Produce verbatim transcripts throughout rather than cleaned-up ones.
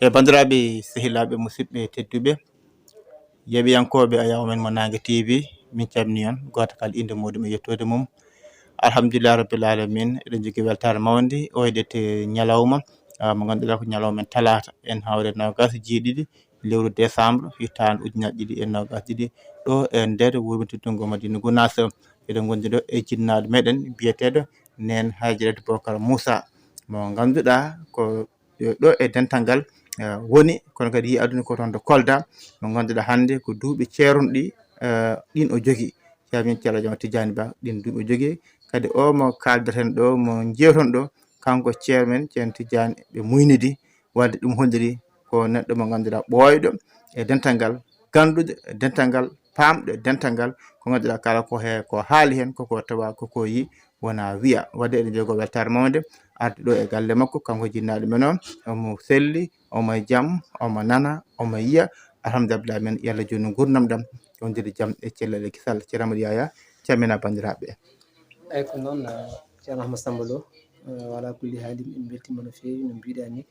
E banndiraaɓe, sehilaaɓe, musidɓe tedduɓe, yeeɓiyankooɓe Ayaw Men Mo Naange T V, min calminii on, gooto kala innde muuɗum e yettoode mum. Alhamdulillahi Rabbil Alamin, eɗen njogii weltaare mawnde, o heɗete ñalawma, ah, mo ngannduɗaa ko ñalawma men talaata, en hawre noogaas e jeeɗiɗi lewru décembre, hitaande ujunnaji ɗiɗi e noogaas ɗiɗi, ɗo e nder wuro teddungo Madina Gunaas. Eɗen ngondi ɗo e jinnaaɗo meɗen biyeteeɗo Neen Hajiratu Bokar Moussa, mo ngannduɗaa ko ɗo e dental ngal, eh, woni, kono kadi yii aduna ko toon to Kolda, mo ngannduɗaa hannde ko duuɓi ceerunɗi, eh, ɗin o jogii. Ceerno Ceerno Jam Tijani Ba, ɗin duuɓi o jogii. Kadi o mo kaaldaten ɗo, mo njeewton ɗo, kanko ceerno men, Ceerno Tijani, ɓe muynidi. Wadde ɗum holliri ko neɗɗo mo ngannduɗaa ɓooyɗo e dental ngal, ganduɗo e dental ngal, paamɗo e dental ngal, ko ngannduɗaa kala ko he, ko haali heen, koko tawa, koko yi, wona wiya. Wadde eɗen njogoo weltaare mawnde, arde ɗo e galle makko, kanko jinnaaɗo men o, omo selli, omo e jam, omo nana, omo yiya. Alhamdulillah, men Yalla jooni ngurnam ɗam, on jeli jam e cellal e kisal. Ceerno Amadou Yaya, calmina banndiraaɓe. Eyi, ko noon, eh, Ceerno Ahmad Samba Lo, eh, wala kulli haali, en mbeltiima no feewi, no mbiɗaa ni.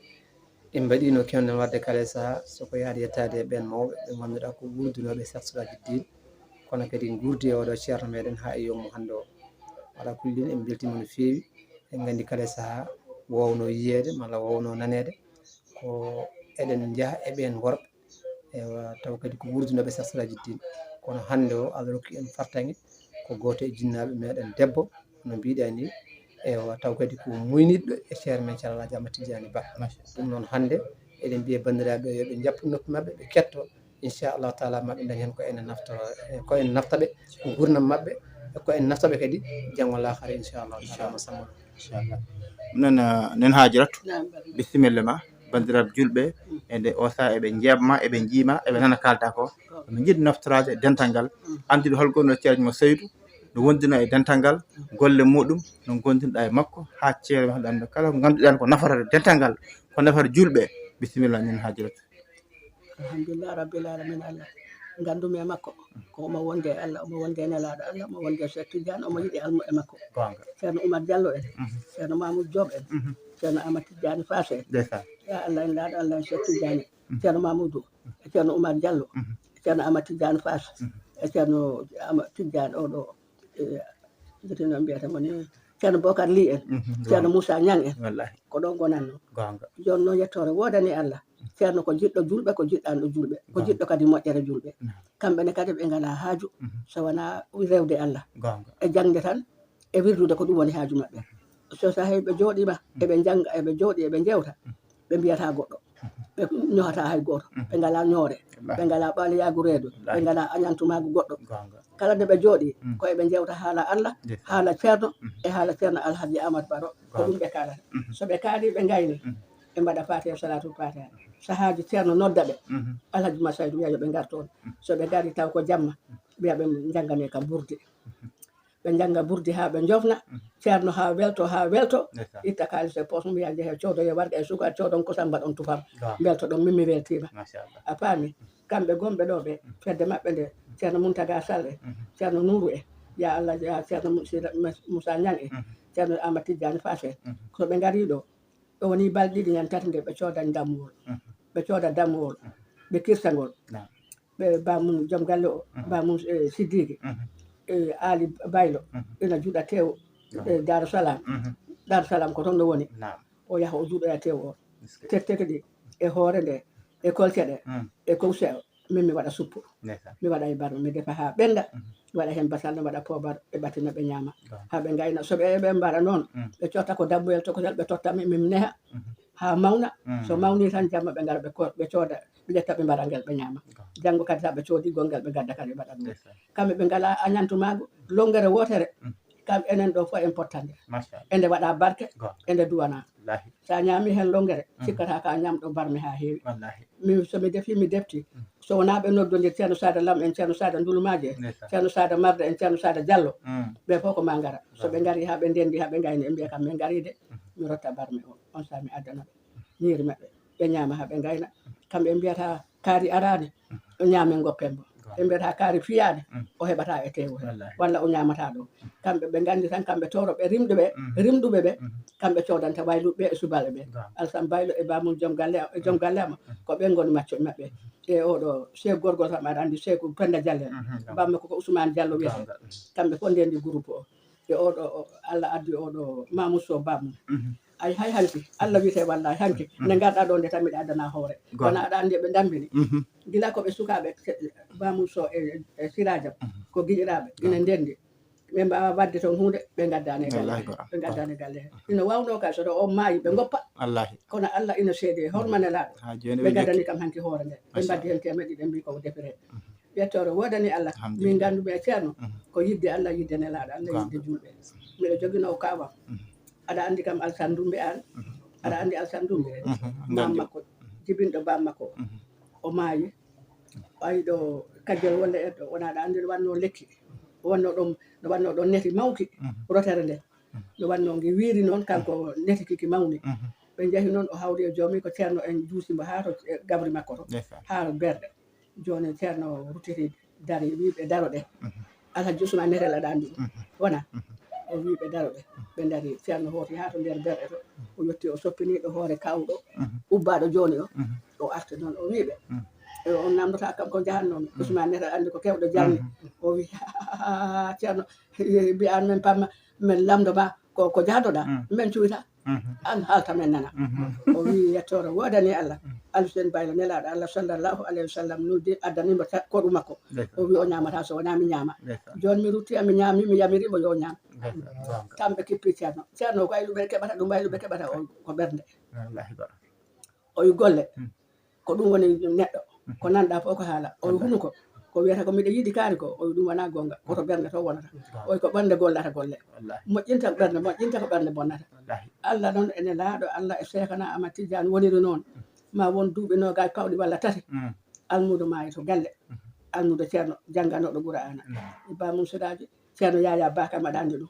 En mbaɗiino kewnen waɗde kala e sahaa, so ko yaade yettaade e ɓeen mawɓe, ɓe ngannduɗaa ko wuurdunooɓe sartulaaji diine, kono kadi nguurdi e oɗo ceerno meɗen haa e yoomu hannde o. Wala kulli, en mbeltiima no feewi, en nganndi kala e sahaa, wowno yiyeede, malla wowno naneede, ko eɗen njaha e ɓeen worɓe, ewa, taw kadi ko wuurdunooɓe sartulaaji diine. Kono hannde o, Allah rokki en fartaŋŋe, ko gooto e jinnaaɓe meɗen debbo, no mbiɗaa ni, ewa, taw kadi ko muynidɗo e ceerno men Ceerno Alhaji Ahmad Tidiani Ba. Machallah. Ɗum noon hannde eɗen mbiya banndiraaɓe yo ɓe njappu noppi maɓɓe, ɓe ketto. Inchallahu taala, maɓe dañ heen ko ene naftoro, ko ene nafta ɓe, ko gurdam maɓɓe, ko ene nafta ɓe kadi janngo laakara, inchallahu taala. Inchallah. Mo Samba. Inchallah. Noon, eh, nen Hajiratu, naam, bisimilla ma, banndiraaɓe julɓe, e nde o sahaa eɓe njeeɓma, eɓe njiima, eɓe nana kalda ko. Ko. Ɓe njiɗi naftoraade e dental ngal. Mm. Anndude hol gonɗo ceerno mo Seydou, no wondino e dental ngal, golle muɗum, no gondinoɗa e makko, haa ceerno ɗan kala ko ngannduɗaa ko nafatata dental ngal, ko nafata julɓe. Bisimilla, nen Hajiratu. Alhamdulillah Rabbil Alamin, Allah. Nganndumi e makko, ko omo wonde e Allah, omo wonde e Nelaaɗo Allah, omo wonde e Cheikh Tidiane, omo yiɗi almuɓɓe makko. Goonga. Ceerno Oumar Diallo en, mhm, Ceerno Mamoudou Diop en, mhm, Ceerno Amadou Tidiane Fass en. Ndeysaan. Ya Allah, en laaɗo Allah en Cheikh Tidiane, mhm, Ceerno Mamoudou, e Ceerno Oumar Diallo, mhm, e Ceerno Amadou Tidiane Fass, mhm, e Ceerno Ama-, Tidiane oɗo, e, mbiyetee no mbiyata mo ni, Ceerno Bokar Ly en, mhm, Ceerno Moussa Niang en. Wallahi. Ko ɗon ngonatno. Goonga. Jooni noon yettoore woodani Allah. Ceerno ko jiɗɗo julɓe, ko jiɗɗanɗo julɓe, ko, goonga, jiɗɗo kadi moƴƴere julɓe. Naam. Kamɓe ne kadi ɓe ngalaa haaju, mhm, so wonaa rewde Allah. Goonga. E jaŋde tan, e wirdude, ko ɗum woni haaju maɓɓe. Mhm. So tawi ɓe jooɗiima, mhm, eɓe njannga, eɓe jooɗii, eɓe njeewta, mhm, ɓe mbiyataa goɗɗo. Mhm. Ɓe ñohataa hay gooto. Mhm. Ɓe ngalaa ñoore. Wallahi. Ɓe ngalaa ɓaaleyaagu reedu. Wallahi. Ɓe ngalaa añantumaagu goɗɗo. Goonga. Kala nde ɓe jooɗii, mm, ko eɓe njeewta haala Allah, ndeysaan, haala ceerno, mhm, e haala Ceerno Alhaji Amadou Baro, ko, goonga, ɗum ɓe kaalata. Mhm. So ɓe kaalii, ɓe ngaynii, mhm, ɓe mbaɗa Faatiha, Salaatul Faatiha. Sahaaji ceerno nodda ɓe, mhm, Alhaji Masaydu wiya yo ɓe ngar toon. Mhm. So ɓe ngarii taw ko jamma, mhm, wiya ɓe njannganee kam burdi. Mhm. Ɓe njannga burdi haa ɓe njofna, mhm, ceerno haa welto, haa welto, ndeysaan, itta kaalis e poos mum, wiya njehee coodoyee warga e sukar, coodon kosam, mbaɗon tufam, goonga, mbeltoɗon, min mi weltiima. Machallah. A faami? Kamɓe gonɓe ɗo ɓe, fedde maɓɓe nde, Ceerno Muntaga Sall e, mhm, Ceerno Nuuru e, ya Allah, ya Ceerno Mu-, Sida Mas-, Moussa Niang e, mhm, Ceerno Amadou Tidiane Fass e, mhm, so ɓe ngarii ɗo, ɗo woni balɗe ɗiɗi ñande tati nde ɓe cooda dammuwol. Mhm. Ɓe cooda dammuwol, mhm, ɓe kirsa ngol. Naam. Ɓe ba mum, joom galle o, mhm, ba mum, eh, Siddiqui, mhm, eh, Ali Baylo, mhm, ina juuɗa tew, naam, eh, Darou Salam. Mhm. Darou Salam ko toon ɗo woni. Naam. O yaha o juuɗoya tew o. Eskey. Tetteke ɗi e hoore nde, e kolce ɗe, mm, e kowse o, min mi waɗa suppu. Ndeysaan. Mi waɗa e barma, mi defa haa ɓennda. Mhm. Mi waɗa heen basal, mi waɗa poobar, ɓe ɓatina, ɓe ñaama. Goonga. Haa ɓe ngayna. So ɓe, ɓe mbaɗa noon, mm, ɓe cotta ko dammuyel tokosel, ɓe totta mi, min neha, mhm, haa mawna. Mm. So mawnii tan, jamma ɓe ngara, ɓe ko-, ɓe cooda, ɓe ƴetta, ɓe mbaɗa ngel, ɓe ñaama. Goonga. Janngo kadi, so ɓe coodii gongel, ɓe ngadda kadi, ɓe mbaɗa ɗum. Ndeysaan. Kamɓe ɓe ngalaa añantumaagu, lonngere wootere. Mm. Kam enen ɗo fof en pottande. Machallah. Ende waɗa barke, goonga, ende duwana. Wallaahi. Sa ñaami heen lonngere, mhm, cikkata ka ñamɗo barmi haa heewi. Wallaahi. Min, so mi defi, mi defti. Mm. So wonaa ɓe noddondir Ceerno Saada Lam en, Ceerno Saada Ndulumaaji en, ndeysaan, Ceerno Saada Marda en, Ceerno Saada Jallo, mm, ɓe fof ko ma ngara. So ɓe, wallaahi, ngari haa ɓe ndenndi, haa ɓe ngayni, ɓe mbiya kam min ngarii de, mhm, mi rotta barmi o. On sa mi addana ɓe ñiiri maɓɓe. Ɓe ñaama haa ɓe ngayna. Kamɓe mbiyata kaari araani, mhm, o ñaamen ngoppen mo. Ɓe mbiyata kaari fiyaade, o heɓata e teewu he. Walla o ñaamata ɗo. Kamɓe ɓe nganndi tan, kamɓe toro ɓe rimɗuɓe, rimɗuɓe ɓe, kamɓe coodanta wayluɓe e subalɓe ɓe. Alsan Baylo e Bamum joom galle am, e joom galle am, ko ɓen ngoni macco maɓɓe. E oɗo Seeku gorgol kam, aɗa anndi Seeku Penda Jalle. Bammakko ko Ousmane Diallo wiyete. Kamɓe fof ndendi groupe o. E oɗo, o, Allah addi oɗo Mamou Sow Bamum. Ay, hay hanki, Allah wiyete wallahi hanki. Nde ngarɗa ɗo nde tan miɗa addana hoore. Kono aɗa anndi ɓe ndambini. Gila ko ɓe sukaaɓe, Bamum Sow e, e Sirajam, ko giƴiraaɓe, ina ndendi. Ɓe mbaawa waɗde toon huunde, ɓe ngaddaani e galle. Ɓe ngaddaani e galle. Ina waawno kay, so taw o maayi, ɓe ngoppa. Kono Allah ina seedi e horma Nelaaɗo. Ɓe ngaddani kam hanki hoore nde. Ɓe mbaddi heen teemedde ɗiɗi, ɓe mbii ko defere. Yettoore woodani Allah. Min nganndu-mi e Ceerno, ko yiɗde Allah, yiɗde Nelaaɗo Allah, yiɗde juulɓe. Miɗo joginoo kaawam. Aɗa anndi kam Alsan Ndumbe aan? Aɗa anndi Alsan Ndumbe? Baam makko, jibinɗo baam makko. O maayi. Ɓay ɗo kajjel wolle en ɗo, wona aɗa anndi no wannoo lekki. No wannoo ɗon, no wannoo ɗon neti mawki, rotere nden. No wannoo ngi wiiri noon, kanko neti kiki mawni. Ɓe njahi noon, o hawri e joomi ko Ceerno en juusi mbo haa to, e gabri makko to, haa berɗe. Jooni Ceerno ruttiti dari, wii ɓe daro ɗe. Alhaji Usman Netel aɗa anndi ɗum. Wona? O wii ɓe daro ɗe. Ɓe dari, Ceerno hooti haa to nder berɗe to. O yotti, o soppini ɗo hoore kawɗo, ubbaaɗo jooni o. O arti noon, o wii ɓe. E on namndota kam ko njahannoomi. Usman Netel anndi ko kewɗo jarni. O wii, "Ceerno, mbi'an men pamma, men lamndo ma ko, ko jahdoɗaa, men cuwita." An haalta men nana. O wii, "Yettoore woodani Allah. Alsen Baylo Nelaaɗo Allah sallallahu alayhi wa sallam noddi, addani mo ta-, koɗu makko." O wii, "O ñaamata so wonaa mi ñaama." Jooni mi rutti, mi ñaami, mi yamiri mo yo o ñaam. Kamɓe kippi Ceerno. Ceerno ko wayluɓe keɓata, ɗum wayluɓe keɓata, o ko ɓernde. O yi golle. Ko ɗum woni neɗɗo. Ko nanɗa fof ko haala. O yi hunuko. Ko wiyata ko miɗo yiɗi kaari ko, o yi ɗum wonaa goonga. Ko to ɓernde to wonata. O yi ko ɓernde gollata golle. Moƴƴinta ko ɓernde, moƴƴinta ko ɓernde bonnata. Allah noon e Nelaaɗo, Allah e Seekana Ahmad Tijaan woniri noon. Ma won duuɓi noogaas pawɗi walla tati. Almuudo maayi to galle. Almuudo Ceerno jannganooɗo Quraana. Ba mum sodaaji, Ceerno Yaya Ba kam aɗa anndi ɗum.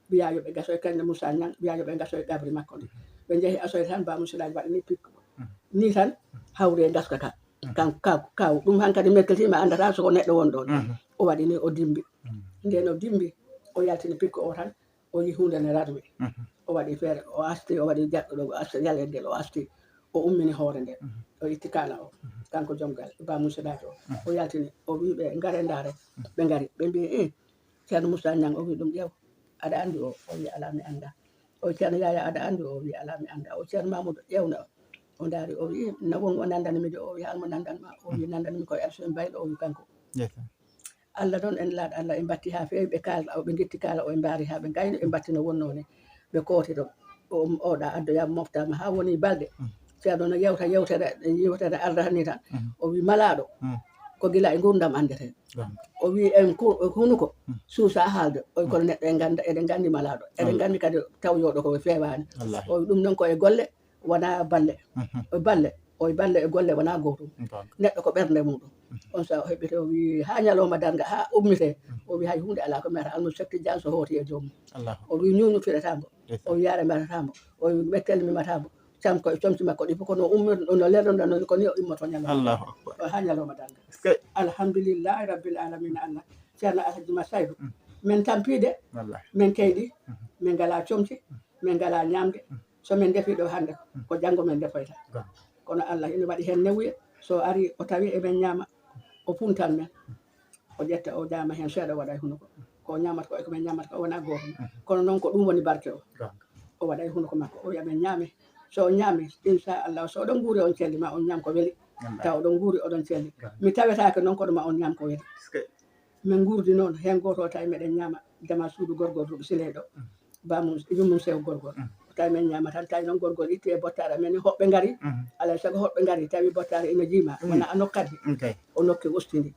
Mbiyaa yo ɓe gaso e kenne Moussa Niang, mbiyaa yo ɓe gaso e gabri makko ndi. Ɓe njehi asoy tan, Ba Moussa Laaj waɗani pikko. Ni tan, hawri e gaska ka. Kan, ka, kaw. Ɗum hankadi merkelti ma anndata so ko neɗɗo won ɗon. O waɗi ni, o dimbi. Nden o dimbi, o yaltini pikko o tan, o yi huunde ne radwi. O waɗi feere, o asti, o waɗi jaɗɗo ɗo, o asti yalel ngel, o asti. O ummini hoore nde. O itti kaala o. Kanko joom galle, Ba Moussa Laaj o. O yaltini, o wii ɓe, "Ngare ndaare." Ɓe ngari, ɓe mbii, "Eh, Ceerno Moussa Niang." O wii ɗum, "Ƴeew." Aɗa anndi o? O wii, "Alaa, mi anndaa." O wii, "Ceerno Yaya, aɗa anndi o?" O wii, "Alaa, mi anndaa." O wii, "Ceerno Mamoudou, ƴeewna o." O ndaari, o wii, "Na won mo nanndani mi de?" O wii, "Hal mo nanndan ma?" O wii, "Nanndani mi ko Elsen Baylo." O wii, "Kanko." Allah noon en laaɗo Allah, en mbatti haa feewi, ɓe kaalda o, ɓe ngetti kaala o, ɓe mbaari haa ɓe ngayni, ɓe mbatti no wonnoo ni. Ɓe kooti ɗo, o, oɗa addoya moftaama haa woni balɗe. Ceerno no yewta yewtere, yewtere ardata ni tan. O wii, "Malaaɗo, ko gila e nguurndam anndete." O wii, "En ku-, hunuko, suusa haalde." O wii, "Kono neɗɗo en ngannda, eɗen nganndi malaaɗo. Eɗen nganndi kadi tawyooɗo ko feewaani." O wii, "Ɗum noon ko e golle, wonaa balle." O balle, o balle e golle wonaa gootum. Neɗɗo ko ɓernde muɗum. On sa o heɓɓiti, o wii, "Haa ñalawma darnga, haa ummitee." O wii, "Hay huunde alaa ko mi wiyata, Almuudo Seek Tijaan so hooti e joomum." O wii, "Ñuuñu firata mbo." O wii, "Yaare mbatata mbo." O wii, "Mettel mi mata mbo." Cam ko e comci makko ɗi fof ko no ummir-, no lelnoɗon, no ko ni o immoto ñalawma. Allahu Akbar. O haa ñalawma darnga. Alhamdulillahi Rabbil Alamina Allah. Ceerno Alhaji Masaydu. Men tampiide, men keyɗi, men ngalaa comci, men ngalaa ñaamde. So men ndefii ɗo hannde, ko janngo men ndefoyta. Kono Allah ina waɗi heen newuye. So arii, o tawi emen ñaama, o puntan men. O ƴetta, o ƴaama heen seeɗa, o waɗa e hunuko. Ko o ñaamata ko e ko men ñaamata ko wonaa gootum. Kono noon ko ɗum woni barke o. O waɗa e hunuko makko, o wiya men ñaame. So o ñaami, inchallah, so oɗon nguuri on celli, ma on ñaam ko weli. Taw oɗon nguuri, oɗon celli. Mi tawetaake noon, kono ma on ñaam ko weli. Min nguurdi noon, heen gooto o tawi meɗen ñaama jama suudu gorgol Ruɓi Siley ɗo. Bamum, yummum sew gorgol. O tawi men ñaama tan, tawi noon gorgol itti e bottaare men, hoɓɓe ngari. Alaa e sago hoɓɓe ngari, tawi bottaare ina jiima, wona a nokkatdi. O nokki ustindi.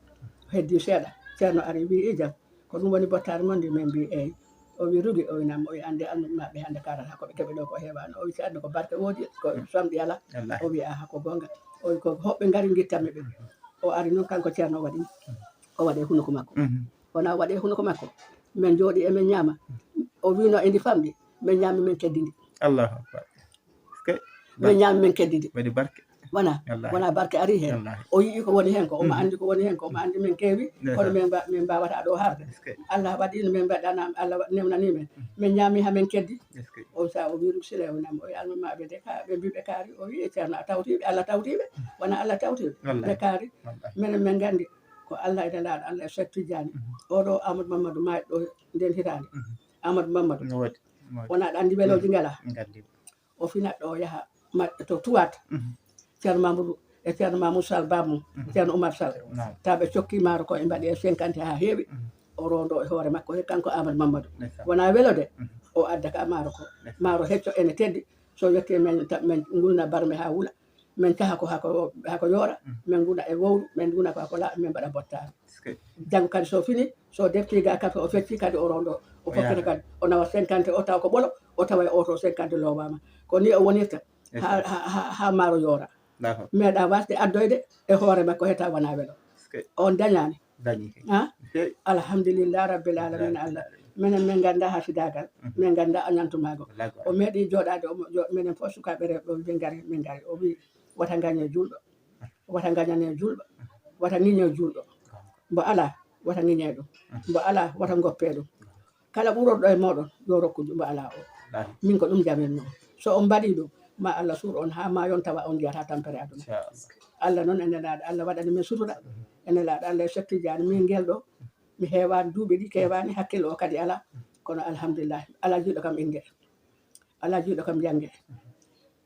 Heddi seeɗa, Ceerno ari, wii, "I jam, ko ɗum woni bottaare mon ndi?" Min mbii, "Eey." O wii, "Rugi?" O wii, "Nam." O wii, "Anndi almuɓe maɓɓe hannde kaarata ko ɓe keɓi ɗo ko heewaano." O wii, "Ceerno, ko barke woodi, ko somɗi alaa." O wii, "Aha, ko goonga." O wii, "Ko hoɓɓe ngari ngittanmi ɓe." O ari noon, kanko Ceerno, o waɗi, o waɗi e hunuko makko. Wona o waɗi e hunuko makko, min njooɗi emin ñaama. O wiino e ndi famɗi, min ñaami, min keddidi. Allahu Akbar. Min ñaami, min keddidi. Waɗi barke. Wona, wona barke ari heen. O yii ko woni heen ko, omo anndi ko woni heen ko, omo anndi min keewi, kono min mba-, min mbaawata ɗo harde. Allah waɗi no min mbaɗana, Allah wa-, newnani min. Min ñaami haa min keddi. On saa o wii ɗum Sile, o nam, o yi almamaaɓe de ka, ɓe mbii ɓe kaari, o wii Ceerno a tawti ɓe, Allah tawti ɓe, wona Allah tawti ɓe. Ɓe kaari, minen min nganndi ko Allah e Nelaaɗo Allah e Seek Tijjaani. Oɗo Amadou Mamadou maayɗo ɗo nden hitaande. Amadou Mamadou. Wona aɗa anndi welooji ngalaa. O finat ɗo o yaha ma-, to Tuwaat. Ceerno Mamadou e Ceerno Mamoudou Sall bamum, Ceerno Oumar Sall. Taw ɓe cokki maaro ko e mbaɗi e cinquante haa heewi. O rondo e hoore makko he kanko Amadou Mamadou. Wona welo de, o adda ka maaro ko. Maaro hecco ene teddi, so yetti men ta-, men ngulna barme haa wula. Min caha ko hako, hako yoora, min nguna e wowru, min nguna ko hako laaɓa, min mbaɗa bottaari. Janngo kadi so fini, so defti ga kafe o fecci kadi o rondo, o fokkita kadi, o nawa cinquante o tawa ko ɓolo, o tawa e oto cinquante loowaama. Ko ni o wonirta, haa, haa, haa, haa maaro yoora. Meeɗa wasde addoyde e hoore makko heta wona welo. On dañaani. Dañi kay. Ha? Alhamdulillah rabbil alamin Allah. Minen min ngannda hasidaagal, min ngannda añantumaago. O meeɗi jooɗaade, omo jo-, minen fof sukaaɓe rewɓe, o wi min ngari, min ngari. O wi wata ngañe julɗo, wata ngañane julɗo, wata ŋiño julɗo. Mbo alaa, wata ŋiñe ɗum. Mbo alaa, wata ngoppe ɗum. Kala ɓurorɗo e mooɗon, yo rokku mbo alaa o. Min ko ɗum jamin non. So on mbaɗi ɗum, ma Allah suur on haa ma yon tawa on njiyata tampere aduna. Allah noon e Nelaaɗo, Allah waɗani min sutura. E Nelaaɗo Allah e Seek Tijjaani, min ngel ɗo, mi heewaani duuɓi ɗi keewaani, hakkille o kadi alaa. Kono alhamdulillah, alaa jiiɗo kam innde. Alaa jiiɗo kam jannge.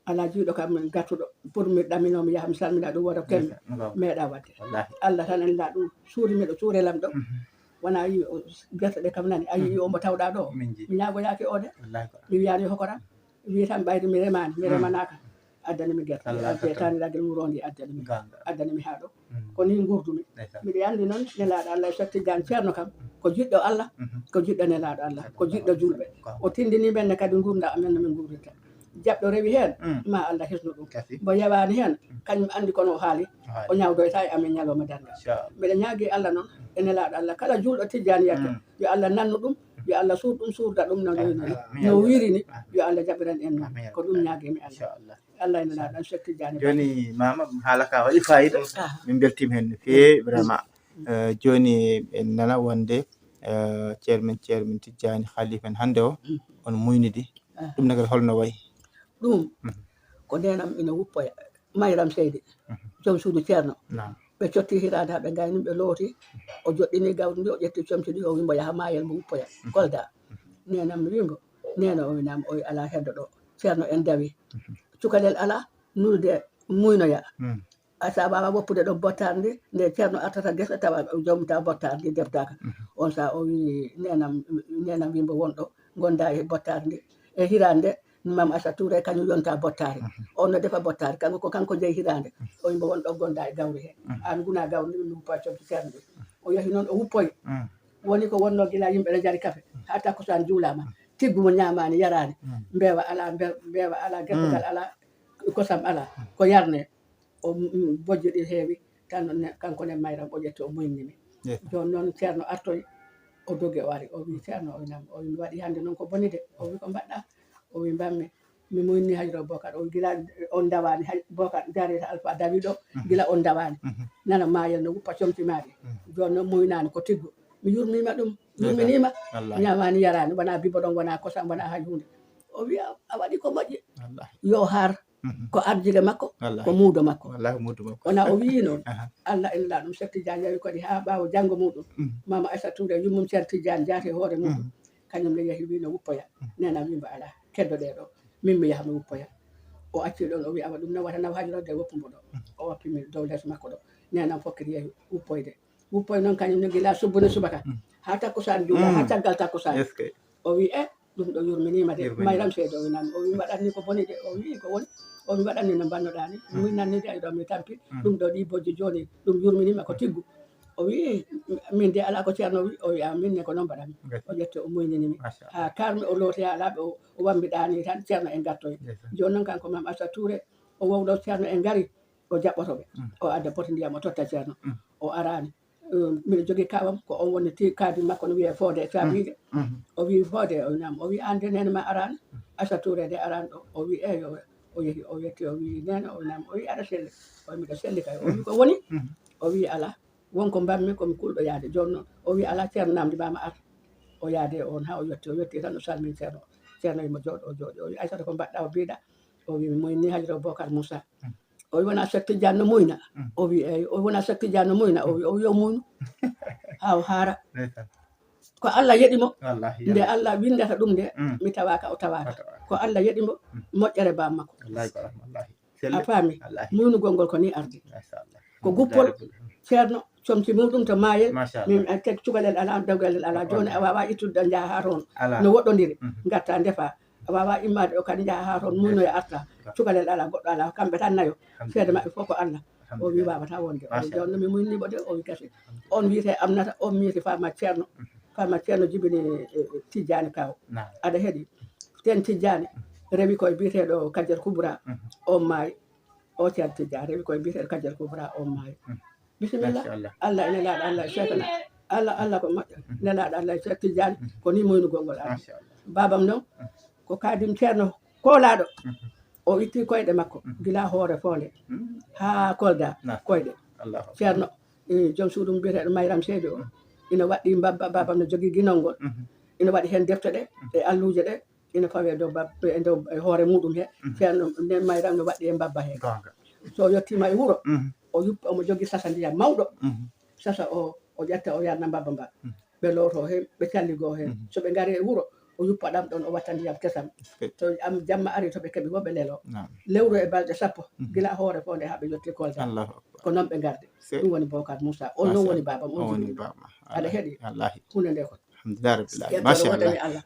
Alaa jiiɗo kam gatuɗo. Pour mi ɗamino mi yaha mi salmina ɗum woto ken meeɗa waɗde. Allah tan en la ɗum suuri miɗo suure lam ɗo. Wona yi o gerte ɗe kam nani. A yii omo tawɗa ɗo. Mi ñaagoyaaki o de. Mi wiyaani hokoram. Wi tan ɓayri mi remaani, mi remanaaka. Addani mi gerte. Addani lagel murondi addani mi. Addani mi haa ɗo. Ko ni ngurdumi. Miɗo anndi noon Nelaaɗo Allah e Seek Tijjaani Ceerno kam ko jiɗɗo Allah, ko jiɗɗo Nelaaɗo Allah, ko jiɗɗo julɓe. O tindini men ne kadi ngurnda amen no min ngurdirta. Jaɓɗo rewi heen, ma Allah hisnu ɗum. Mbo yewaani heen, kañum anndi kono o haali, o ñawdoyta e amen ñalawma darngal. Mbiɗa ñaagi Allah noon e Nelaaɗo Allah, kala julɗo Tijjaani yakka, yo Allah nannu ɗum, yo Allah suur ɗum, suurda ɗum no, no wirini, yo Allah jaɓiran en noon. Ko ɗum ñaagimi Allah. Allah ene laaɗa Seek Tijjaani. Jooni mama haala ka waɗi fayida. Min mbeltiima heen no feewi vraiment. Eh, jooni en nana wonde, eh, chairman, chairman Tijjaani Khalifa en hannde o, on muynidi. Ɗum ne kadi holno wayi? Ɗum ko neenam ina wuppoya. Mayram Seydi, joom suudu Ceerno. Ɓe cotti hiraade haa ɓe ngayni, ɓe looti. O joɗɗini gawri ndi, o ƴetti comci ɗi, o wimbo yaha maayel mo wuppoya. Kolda. Neenam mi wimbo, neena o winam, o wi alaa heddo ɗo. Ceerno en dawi. Cukalel alaa, nulde muynoya. A sa waawa woppude ɗo bottaari ndi, nde Ceerno artata gese tawa joom tawa bottaari ndi deftaaka. On sa o wi neenam, neenam wimbo won ɗo, gonda e bottaari ndi. E hiraande, Mam Asa Touré kañum yonta bottaari. On no defa bottaari, kanko ko kanko jeyi hiraande. O wimbo won ɗo gonda e gawri he. An guna gawri ndi, mi wuppa comci Ceerno ndi. O yahi noon o wuppoyi. Woni ko wonno gila yimɓe ne njari kafe. Haa takkusaan juulaama. Tiggu mo ñaamaani, yaraani. Mbeewa alaa, mbe-, mbeewa alaa, gertogal alaa, kosam alaa. Ko yarne. O, mm, bojji ɗi heewi. Tan ne, kanko ne Mayram o ƴetti o muynni mi. Jooni noon Ceerno artoyi. O dogi o ari. O wi Ceerno, o wi nam. O wi mi waɗi hannde noon ko boni de. O wi ko mbaɗɗa? O wi mbammi. Mi muynni Hajro Bokar. O wi gila on ndawaani Haj-, Bokar Jaariyata Alfa dawi ɗo. Gila on ndawaani. Nana maayel no wuppa comci maaɗi. Jooni noon muynaani ko tiggu. Mi yurmiima ɗum. Yurminiima. Ñaamaani yaraani. Wona bibo ɗon, wona kosam, wona hay huunde. O wi a, a waɗi ko moƴƴi. Yo har. Ko arjige makko, ko muudo makko. Wona o wiyi noon. Allah en laa ɗum Seek Tijjaani yawi kadi haa ɓaawo janngo muɗum. Mama Aysata Touré yummum Ceerno Tijjaani jaati e hoore muɗum. Kañum ne yahi wi no wuppoya. Neenam wimbo alaa. Keddo ɗe ɗo. Min mi yaha mi wuppoya. O acci ɗon, o wi awa ɗum ne wata naw hajrode woppu mbo ɗo. O woppi mi dow les makko ɗo. Neenam fokkiti yahi wuppoyde. Wuppoy noon kañum ne gila subbude subaka. Haa takkusaan juula, haa caggal takkusaan. O wi e, ɗum ɗo yurminiima de. Mayram Seedo o wi nam. O wi mbaɗatni ko boni de. O wi ko woni. O wi mbaɗatni no mbannoɗaa ni. Muynatni de, ay ɗo mi tampi. Ɗum ɗo ɗi bojji jooni. Ɗum yurminiima ko tiggu. O wi min de alaa ko Ceerno wi. O wi a min ne ko noon mbaɗatmi. O ƴetti o muynini mi. Haa karmi o looti haa laaɓi o, o wambi ɗaani tan Ceerno en ngartoyi. Jooni noon kanko Mam Aysata Touré o wowlo Ceerno en ngari. O jaɓɓoto ɓe. O adda poti ndiyam o totta Ceerno. O araani. Miɗo jogii kawam, ko on woni ti-, kaadi makko no wiyee Foode Caabiiɗe. O wii Foode, o nam, o wii aan de neene ma araani, Aysata Touré de araani ɗo. O wii eeyo, O yehi, o yetti, o wii, "Neene," o wii, "Naam." O wii, "Aɗa selli?" O wii, "Miɗo selli kay." O wii, "Ko woni?" O wii, "Alaa. Won ko mbaɗmi, ko mi kulɗo yahde. Jooni noon," o wii, "Alaa, Ceerno namndimaama, ar." O yaadi e oon haa o yetti, o yetti tan o salmini Ceerno. Ceerno imo jooɗo, o jooɗi. O wii, "Aysata, ko mbaɗɗaa?" O biiɗa. O wii, "Mi muynii Hajara Bookar Muusa." O wii, "Wonaa Seek Tijjaan no muyna?" O wii, "Eey." O wii, "Wonaa Seek Tijjaan no muyna?" O wii, "O wii, yo muynu." Haa o haara. Ko Allah yeɗi mo. Nde Allah winndata ɗum nde, mi tawaaka, o tawaaka. Ko Allah yeɗi mo, moƴƴere bammakko. A faami? Muynugol ngol ko ni ardi. Ko guppol, Ceerno, comci muɗum to maayel, min, eh, teg cukalel alaa, dawgalel alaa. Jooni a waawaa ittude ɗo njaha haa toon. No woɗɗondiri, ngarta ndefa. A waawaa immaade ɗo kadi njaha haa toon, muynoya arta. Cukalel alaa, goɗɗo alaa, kamɓe tan nayo. Seede maɓɓe fof ko Allah. O wii waawataa wonde. O wii, "Jooni no mi muynii mo de." O wii, "Gasi." On wiyetee Amnata, on wiyetee Faama Ceerno. Faama Ceerno jibini, eh, Tijjaani Kaaw. Aɗa heɗi? Teen Tijjaani rewi koye biyeteeɗo Kajjal Kubra. On maayi. O Ceerno Tijjaani rewi koye biyeteeɗo Kajjal Kubra, on maayi. Bisimilla. Allah e nelaaɗo Allah e Seekana. Allah, Allah ko moƴƴo. Nelaaɗo Allah e Seek Tijjaani. Ko ni muynugol ngol ardi. Baabam noon, ko kaadim Ceerno koolaaɗo. O itti koyɗe makko, gila hoore foonde haa Kolda, koyɗe. Ceerno, eh, joom suudu mum biyeteeɗo Mayram Seydi o, ina waɗɗi mbabba, baabam no jogii ginol ngol. Ina waɗi heen defte ɗe, e alluuje ɗe, ina fawee dow bab-, e dow, e hoore muɗum he. Ceerno, nden Mayram no waɗɗi e mbabba he. So yettiima e wuro, o yuppa, omo jogii sasa ndiyam mawɗo. Sasa o, o ƴetta, o yarna mbabba mba. Ɓe looto heen, ɓe calligoo heen. So ɓe ngarii e wuro, o yuppa ɗam ɗoon, o watta ndiyam kesam. So am jamma arii, to ɓe keɓi fof, ɓe leloo. Lewru e balɗe sappo, gila hoore foonde haa ɓe yettii Kolda. Ko noon ɓe ngardi. Ɗum woni Bookar Muusa. On noon woni baabam, on jibini ɗum. Aɗa heɗi? Huunde nde ko yettoro wonani Allah.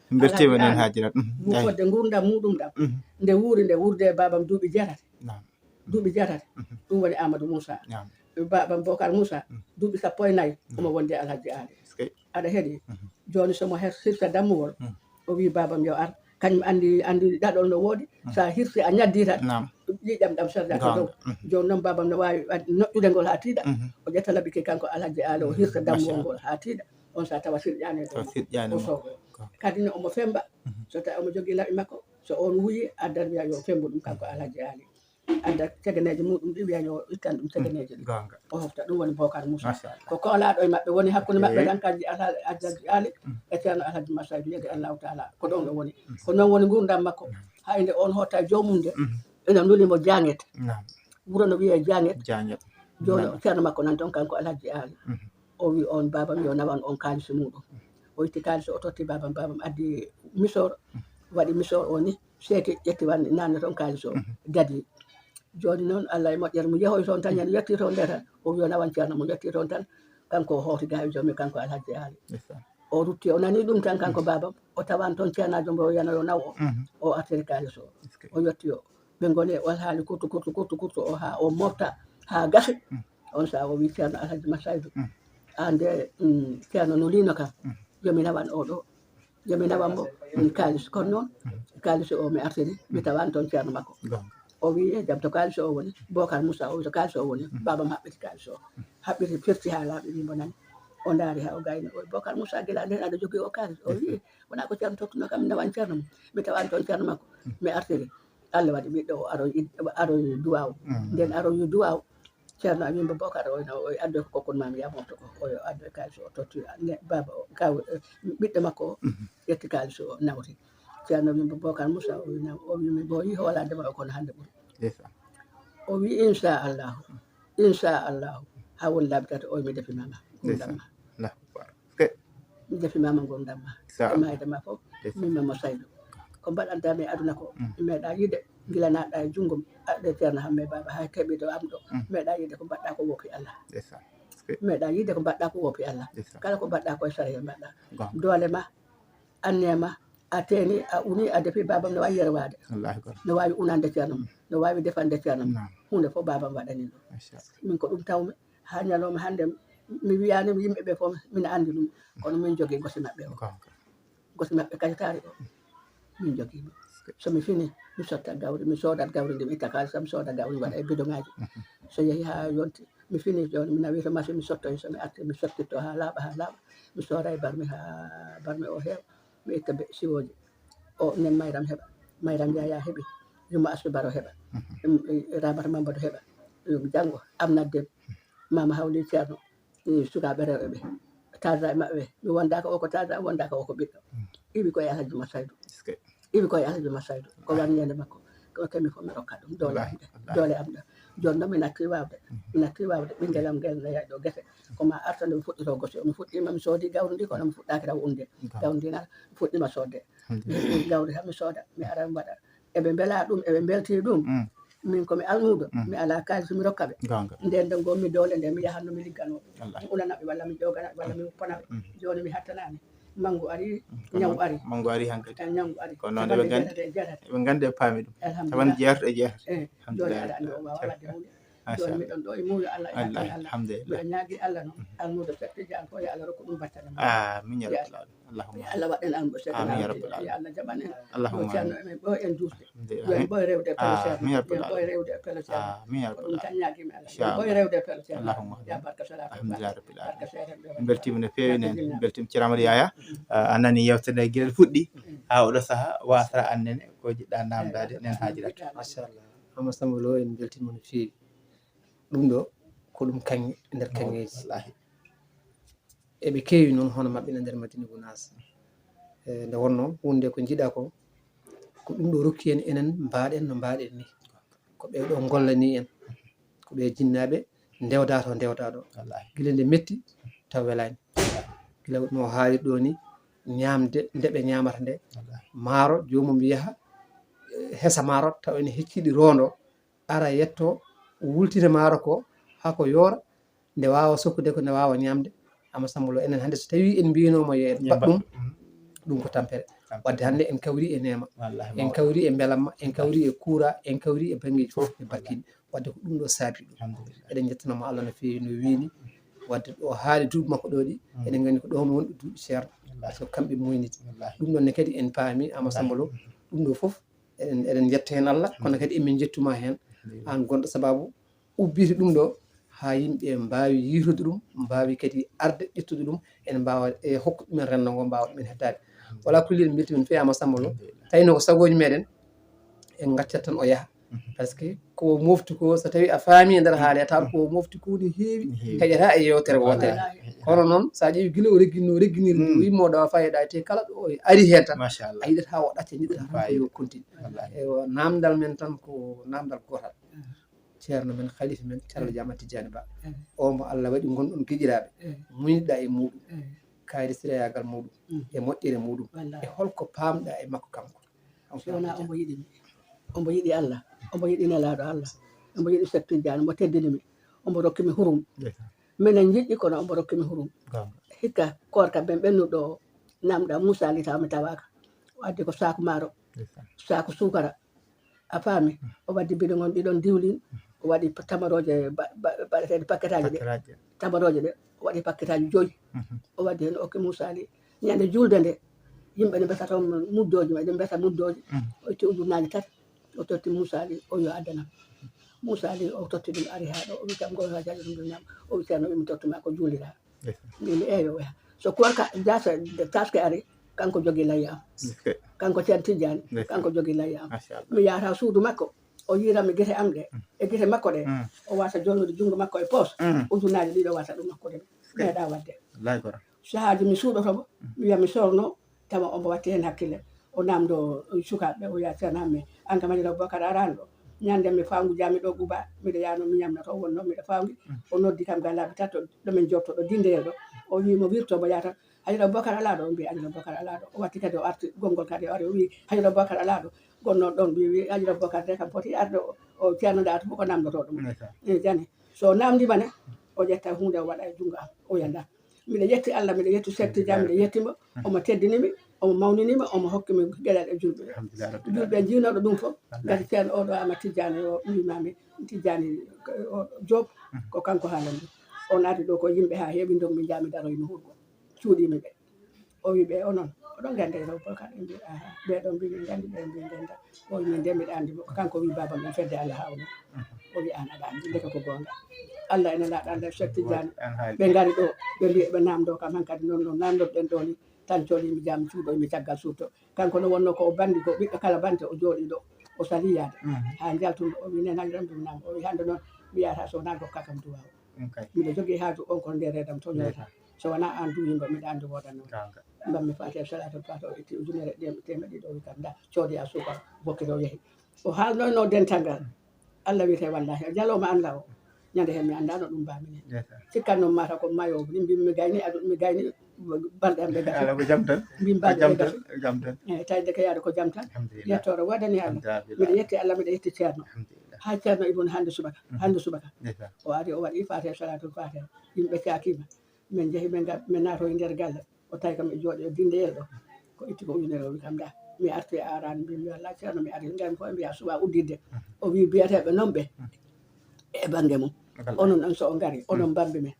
Alhaji Aali. Mo fodde nguurndam muɗum ɗam. Nde wuuri, nde wuurde e baabam duuɓi jeetati. Duuɓi jeetati. Ɗum woni Amadou Moussa. Baabam Bookar Moussa, duuɓi sappo e nayi, omo wondi e Alhaji Aali. Aɗa heɗi? Jooni so mo her-, hirsa dammuwol, o wii baabam yo ar. Kañum anndi, anndi ɗaɗol no woodi. So a hirsi, a ñaddi tan, ƴiiƴam ɗam serdata dow. Jooni noon baabam no waawi waɗ-, noƴƴude ngol haa tiiɗa. O ƴetta laɓi ki kanko Alhaji Aali, o hirsa dammuwol ngol haa tiiɗa. On saa tawa sirƴaani e dow makko. O soogoo. Kadi ne omo femmba. So tawi omo jogii laɓi makko, so on wuyi, addan wiya yo femmbu ɗum kanko Alhaji Aali. Adda cegeneeje muɗum ɗi, wiya yo ittan ɗum cegeneeje ɗi. O hofta, ɗum woni Bookar Moussa. Ko koolaaɗo e maɓɓe woni hakkunde maɓɓe tan, kanji Alha-, Alhaji Aali e Ceerno Alhaji Masaydu, yedi Allahu taala. Ko ɗon o woni. Ko noon woni nguurndam makko. Haa inde on hoota e joomum nde, ina nuli mo Jaŋet. Wuro no wiyee Jaŋet. Jooni o Ceerno makko nan toon, kanko Alhaji Aali. O wi on baabam yo nawan on kaalisi muɗum. O itti kaalisi o totti baabam, baabam addi misoor, waɗi misoor o ni, seeti ƴetti wanni nanna toon kaalisi o, dadi. Jooni noon Allah e moƴƴere mum, yehoy toon tan, yani yetti toon nde tan, o wi o nawan Ceerno mum, yetti toon tan, kanko o hooti gaa e joom mi, kanko Alhaji Aali. O rutti, o nani ɗum tan, kanko baabam, o tawan toon ceenaajo mbo o yanoyo naw o, o artiri kaalisi o, o yetti o. Ɓe ngoni e alhaali kurtu, kurtu, kurtu, kurtu o haa o mofta, haa gasi. On saa o wii Ceerno Alhaji Masaydu, aan de, mm, Ceerno no liino kam, yo mi nawan oo ɗoo, yo mi nawan mo, mm, kaalis. Kono noon, kaalis o mi artiri, mi tawan toon Ceerno makko. O wii, "E jam, to kaalis o woni?" Bookar Moussa o wii, "To kaalis o woni." Baabam haɓɓiti kaalis o. Haɓɓiti, firti haa laaɓi, wii mbo nani. O ndaari haa o gayni, o wii, "Bookar Moussa, gila ndeen aɗa jogii o kaalis?" O wii, "Wonaa ko Ceerno tottuno kam, mi nawan Ceerno mum. Mi tawan toon Ceerno makko. Mi artiri." Allah waɗi ɓiɗɗo o aroy id-, aroy duwaaw. Nden aroy duwaaw, Ceerno a wii mbo Bookar o, o addoy ko kokkun maami yaa mofto ko, o yo addoy kaalis o totti ne baaba o, kaw, eh, ɓiɗɗo makko o, ƴetti kaalis o nawti. Ceerno wii mbo Bookar Moussa o, wii naam, o wii mi mbo yii hoolaade ma o kono hannde ɓuri. O wii, "Inchallahu, inchallahu, haa woni laabi tati o, mi defi mama, ngurndan ma." Mi defi mama ngurndan ma. E maayde ma fof, min Mama Saydu. Ko mbaɗanta mi aduna ko, mi meeɗa yiide, gila naatɗa e junngom, aɗde Ceerno Hamme Baaba, haa keɓi ɗo am ɗo. Mi meeɗa yiide ko mbaɗɗa ko woopi Allah. Mi meeɗa yiide ko mbaɗɗa ko woopi Allah. Kala ko mbaɗɗa ko e sariya mbaɗɗa. Doole ma, anniya ma, a teeni, a uni, a defi, baabam no waawi yerwaade. No waawi unande Ceerno mum, no waawi defande Ceerno mum. Huunde fof baabam waɗani ɗum. Min ko ɗum tawmi. Haa ñalawma hannde, mi wiyaani yimɓe ɓe fof, mina anndi ɗum. Kono min jogii gosi maɓɓe o. Gosi maɓɓe kayitaari o, min jogii mo. So mi fini, mi sotta gawri, mi soodat gawri ndi, mi itta kaalis am, mi sooda gawri, mi waɗa e bidoŋaaji. So yehi haa yonti, mi fini jooni, mi nawi to masi, mi sottoyi, so mi arti, mi sottitto haa laaɓa, haa laaɓa. Mi sooda e barmi, haa barmi o heewa. Mi itta be siwooji. O nen Mayram heɓa. Mayram Yaya heɓi. Yumma Astou Baro heɓa. Rabata Mamadou heɓa. Yum janngo amnat dem. Mama Hawli Ceerno. Sukaaɓe rewɓe ɓe. Tadra e maɓɓe ɓe. Mi wondaaka o ko tadra, wondaaka o ko ɓiɗɗo. Iwi koye Alhaji Masaydu. Iwi koye Alhaji Masaydu. Ko wan ñande makko. Ko kemi fof mi rokka ɗum. Doole am ɗe. Doole am ɗe. Jooni noon mi natti waawde. Mi natti waawde. Ɓinngel am ngel ne yahi ɗo gese. Ko ma arta nde mi fuɗɗito gose. Mi fuɗɗiima mi soodi gawri ndi kono mi fuɗɗaaki taw unde. Gawri ndi na mi fuɗɗiima soodde. Mi fuɗɗi gawri tan mi sooda. Mi ara mi waɗa. Eɓe mbela ɗum, eɓe mbelti ɗum. Min ko mi almuudo, mi alaa kaalis mi rokka ɓe. Nden ɗo ngonmi doole nde mi yahanno mi liggano ɓe. Mi ulana ɓe walla mi ƴoogana ɓe walla mi wuppana ɓe. Jooni mi hattanaani. Manngu ari, ñaw ari. Manngu ari hankadi. Ñaw ari. Kono noon eɓe nganndi, eɓe nganndi e paami ɗum. Taman jeerto e jeerto. Jooni aɗa anndi o waawa waɗde huunde. Jooni miɗon ɗo e muuyo Allah e hakkille Allah. Miɗo ñaagi Allah noon. Almuudo Sekki Jaan ko yo Allah rokku ɗum battane. Amin ya rabbal alamin. Allahumma. Yo Allah waɗan an mo Amin ya rabbal alamin. Yo Allah jaɓan en. Allahumma. Yo Ceerno emen ɓooy en juusde. Yo en ɓooy rewde e pelo Ceerno. Amin ya rabbal alamin. Yo en ɓooy rewde e pelo Ceerno. Amin ya rabbal alamin. Ko ɗum tan ñaagimi Allah. Yo en ɓooy rewde e pelo Ceerno. Allahumma. Ya barka salatu. Alhamdulillah rabbil alamin. Barka seeɗa. En mbeltiima no feewi nene. En mbeltiima Ceerno Amadou Yaya. A nani yewtere nde gila fuɗɗi haa oɗo saha wasra an nene ko jiɗɗa namdade nen haajirat. Machallah. Hama Samba Lo en mbeltiima no feewi. Ɗum ɗo ko ɗum kaŋŋe e nder kaŋŋeeji. Eɓe keewi noon hono maɓɓe ene nder Madina Gunaas. E nde wonnoo huunde ko njiɗaa ko, ko ɗum ɗo rokki en enen mbaaɗen no mbaaɗen ni. Ko ɓe ɗo ngollani en. Ko ɓe jinnaaɓe ndewdaa to ndewdaa ɗo. Gila nde metti taw welaani. Gila no haaliri ɗo ni, ñaamde nde ɓe ñaamata nde. Maaro joomum yaha, eh, hesa maaro taw ene hecciɗi roondo, ara yetto, wultina maaro ko, haa ko yoora, nde waawa sokkude ko, nde waawa ñaamde. Amma Samba Lo enen hannde so tawii en mbiinooma yo en mbaɗ ɗum, ɗum ko tampere. Wadde hannde en kawri e neema, en kawri e mbelamma, en kawri e kuura, en kawri e banngeeji fof e bakkiiɗi. Wadde ko ɗum ɗo saabi ɗum. Eɗen njettanoo mo Allah no feewi no wiini. Wadde ɗo haali duuɓi makko ɗo ɗi, eɗen nganndi ko ɗo mo wonɗo duuɓi Ceerno. Par ce que kamɓe muyniti. Ɗum ɗon ne kadi en paami, Amma Samba Lo, ɗum ɗo fof eɗen, eɗen njetta heen Allah, kono kadi emin njettuma heen. Aan gonɗo sababu ubbiti ɗum ɗo, haa yimɓe mbaawi yiitude ɗum, mbaawi kadi arde ƴettude ɗum, en mbaawa e hokkude ɗumen renndo ngo, mbaawa ɗumen heddaade. Wala kulli en mbeltiima no feewi Amma Samba Lo. Tawi no ko sagooji meɗen, en ngaccat tan o yaha. Par ce que ko mofti ko, so tawi a faami e nder haali, a tawat ko mofti ko ne heewi, heƴata e yewtere wootere. Kono noon, so a ƴeewi gila o regginno, regginiri, o yimmo ɗo fayda, te kala ɗo o ari heen tan, a yiɗata o ɗacca, jiɗata tan ko yo continue. Eywa, namdal men tan ko namdal gootal. Ceerno men, khalifa men, Ceerno Jama Tijjani Ba. O mo Allah waɗi ngonɗon giƴiraaɓe, muñɗa e muɗum, kayri sirayaagal muɗum, e moƴƴere muɗum, e holko paamɗa e makko kanko. So wonaa omo yiɗi mi, omo yiɗi Allah, omo yiɗi Nelaaɗo Allah, omo yiɗi Seeɗ Tijjaan, omo teddini mi, omo rokki mi hurum. Minen njiɗɗi kono omo rokki mi hurum. Hikka koorka ben ɓennuɗo o, namɗa Muusa Ali taw mi tawaaka. O addi ko saaku maaro, saaku suukara. A faami? O waddi bidon on ɗiɗon diwlin, o waɗi tamarooje ba-, ba-, baɗeteeɗe pakketaaji ɗe. Tamarooje ɗe, o waɗi pakketaaji joyi. O waddi heen o okki Muusa Ali. Ñande juulde nde, yimɓe ne mbiyata toon muddooji, ɓe mbiyata muddooji. O itti ujunnaaje tati, o totti Muusa Ali, o yo addanam. Muusa Ali o totti ɗum, ari haa ɗo, o wi kam, "Ngol haa jaɗi ɗum ɗum ñaam." O wi, "Ceerno, mi tottuma ko juuliraa." Mbimi, "Eeyo, oya." So koorka jaasa, taske ari, kanko jogi layya am. Kanko Ceerno Tijjaani, kanko jogi layya am. Mi yaata suudu makko, o yiira mi gite am ɗe, e gite makko ɗe. O wasa jolnude junngo makko e poos, ujunnaaje ɗiɗo wasa ɗum makko ɗe. Meeɗa waɗde. Sahaaji mi suuɗoto mo, mi wiya mi sorno, tawa omo watti heen hakkille. O namdo sukaaɓe, o wiya, "Ceerno Hammet, an kam Hajara Bokar araani ɗo." Ñande mi fawngu jami ɗo Quba, miɗo yaano mi ñamna to wonno, miɗo fawngi. O noddi kam ga laabi tato, ɗo min jotto ɗo dindere ɗo. O wi mo wirto mo yaata. Hajara Bokar alaa ɗo, o mbi Hajara Bokar alaa ɗo. O watti kadi o arti, gonngol kadi o ari, o wi Hajara Bokar alaa ɗo. Gonnoɗo ɗon mbi, wi Hajara Bokar de kam foti arde o, o Ceerno Ɗaatu fof ko namdoto ɗum. E jani. So namdima ne, o ƴetta huunde o waɗa e junngo am, o wiya nda. Miɗo yetti Allah, miɗo yetti Seeɗ Tijjaan, miɗo yetti mo. Omo teddini mi, omo mawnini mi, omo hokki mi geɗal e julɓe. Julɓe jiinooɗo ɗum fof, ngati Ceerno oɗo Ama Tijjaani o, wiima mi Tijjaani o Joob, ko kanko haalani ɗum. O naati ɗo ko yimɓe haa heewi, ndon mi njaami daroymi hurgo. Cuuɗiimi ɓe. O wi ɓe, "Onon, oɗon nganndi e Raw Bokar?" Ɓe mbi, "Aha." Ɓe ɗon mbi, "Min nganndi." Ɓe mbi, "Ngannda." O wi, "Min de mbiɗa anndi mo. Kanko wi baaba men fedde Allah haa o non." O wi, "Aan aɗa anndi." Ndeke ko goonga. Allah ene laaɗa Allah Seeɗ Tijjaani. Ɓe ngari ɗo, ɓe mbi, ɓe namdo kam hankadi noon no namdoɗen ɗo ni. Tan cooli mi jam cuuɗo mi caggal suuto. Kanko no wonno ko o bandi ko ɓiɗɗo kala bante o jooɗi ɗo. o sali yaade. Haa njaltunɗo, o wi, "Nena, yiɗan ɗum nam?" O wi, "Hannde noon, mi yahata so wonaa gokka kam duwaaw." Miɗo jogii haaju on ko nder reedam, toñoyta. So wonaa aan duwiimba, miɗa anndi woodanno. Mbammi Faatiha, Salaatul Faatiha, o itti ujunere e teemeɗɗe ɗiɗi, o wi kam, "Nda, coodoya suukar." Bokkito o yehi. O haalnoyno dental ngal. Allah wiyete wallaahi, o jalooma Allah o. Ñande heen mi anndaano ɗum mbaami ni. Cikkatnoo mata ko mayo, min mbimi mi gayni, adu-, mi gayni balɗe am ɗe gasi. Ala ko jam tan. Mbimi balɗe ɗe gasi. Jam tan. Eeyi, tawi ndeke yaade ko jam tan. Alhamdulillah. Yettoore woodani Allah. Alhamdulillah. Miɗo yetti Allah, miɗo yetti Ceerno. Alhamdulillah. Haa Ceerno Ibn hannde subaka, hannde subaka. O ari, o waɗi Faatiha, Salaatul Faatiha. Yimɓe caakiima. Min njehi, min ngar-, min naatoyi nder galle. O tawi kam e jooɗi, o dindeyel ɗo. Ko itti ko ujunere, o wi kam, "Nda, mi arti e aran." Mbimi, "Wallaahi Ceerno, mi ari." Ngam ko ɓe mbiya suɓa udditde. O wi biyateeɓe noon ɓe e bannge mum. Onon on so o ngari, onon mbambi men.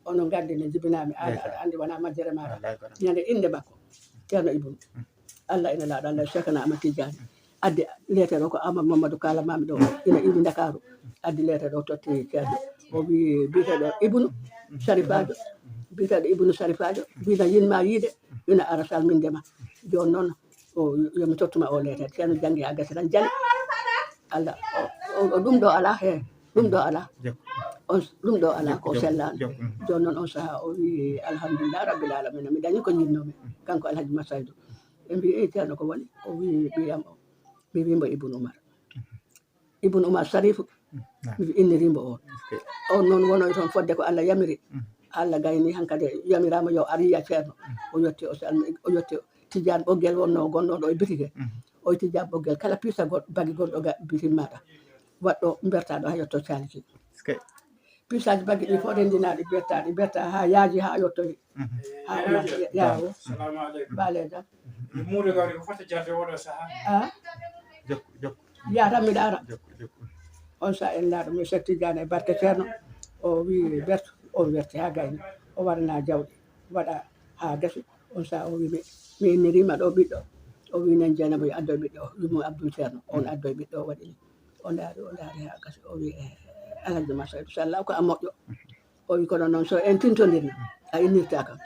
Onon nganndi no jibinaa mi, aɗa, aɗa anndi wonaa majjere mata. Ñande innde makko, Ceerno Ibnu. Allah ina laaɗo, Allah Seekana Ahmad Tijjaani. Addi leetere o ko Amadou Mamadou Kala Mami ɗo, ina iwi Ndakaaru. Addi leetere o totti Ceerno. O wi biyeteeɗo Ibnu Sarifaajo, biyeteeɗo Ibnu Sarifaajo, mbina yinma yiide, ina ara salminde ma. Jooni noon, o, yo mi tottuma o leetere. Ceerno janngi haa gasi tan jali. Allah, o, o, o, ɗum ɗo alaa heen, ɗum ɗo alaa. On, ɗum ɗo alaa, ko sellaani. Jooni noon on sahaa o wi, "Alhamdulillah Rabbil Alamina, mi dañi ko njiɗnoomi." Kanko Alhaji Masaydu. Ɓe mbi, "Eyi, Ceerno, ko woni?" O wi ɓiyam o. Mi wi mbo Ibnu Umar. Ibnu Umar Sarifu, mi inniri mbo on. On noon wonoy toon fodde ko Allah yamiri. Allah gayni hankadi yamiraama yo ar yiya Ceerno. O yotti, o salmi, o yotti Tijaan Ɓoggel wonno gonno ɗo e bitike. O wi Tijaan Ɓoggel, kala piisa goɗ-, bagi gonɗo ga-, bitin maɗa. Waɗɗo mbertaɗo haa yotto caliki. Piisaaji bagi ɗi fof renndinaaɗi, bertaaɗi, bertaa haa yaaji, haa yottoyi. Haa Umar ya-, yaawo. Salamu aleykum. Baale jam. Muudo gawri ko fota jarde oɗo sahaa. Ah? Jokku, jokku. Yaata mbiɗa ara. Jokku, jokku. On sahaa en laaɗo mi Seex Tijaan e barke Ceerno. O wi berto, o werti haa gayni. O warana jawɗi, waɗa haa gasi. On sahaa o wi mi, mi inniriima ɗo ɓiɗɗo. O wi nen Jeenaba yo addoy ɓiɗɗo. O wi mo Abdul Ceerno. On addoy ɓiɗɗo o waɗi ni. O ndaari, o ndaari haa gasi. O wi, "Eh, Alhaji Masaydu Salla ko a moƴƴo." O wi, "Kono noon so en tintondirno, a innirta kam."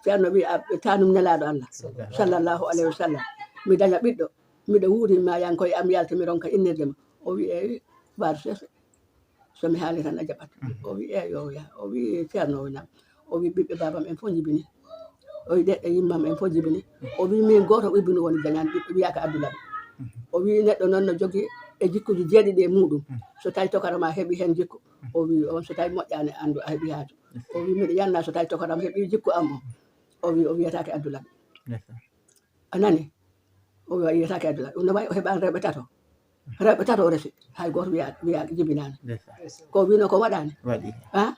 Ceerno wi, "A, tanum Nelaaɗo Allah, sallallahu alayhi wa sallam. Mi daña ɓiɗɗo, miɗo wuuri maayankoye am yalta, mi ronka innirde ma." O wi, "Eeyi, waaru seeɗa. So mi haali tan a jaɓat." O wi, "Eeyi, yo yaa." O wi, "Ceerno, o wi nam?" O wi, "Ɓiɓɓe baabam en fof njibini." O wi, "Ɗeɗɗe yimmam en fof njibini." O wi, "Min gooto ɓiɓɓe no woni dañaani ɓiɓɓe, wiyaaka Abdoulaye." O wi, "Neɗɗo noon no jogii e jikkuuji jeeɗiɗi e muuɗum. So tawi tokara ma heɓi heen jikku," o wi, "On so tawi moƴƴaani, anndu a heɓi haaju." O wi, "Miɗo yanna so tawi tokaram heɓi jikku am o." O wi, "O wiyataake Abdoulaye." A nani? O wi, "O wiyataake Abdoulaye." Ɗum no wayi o heɓaani rewɓe tato. Rewɓe tato o resi, hay gooto wiya, wiya jibinaani. Ko wino ko waɗaani. Waɗi. Ha?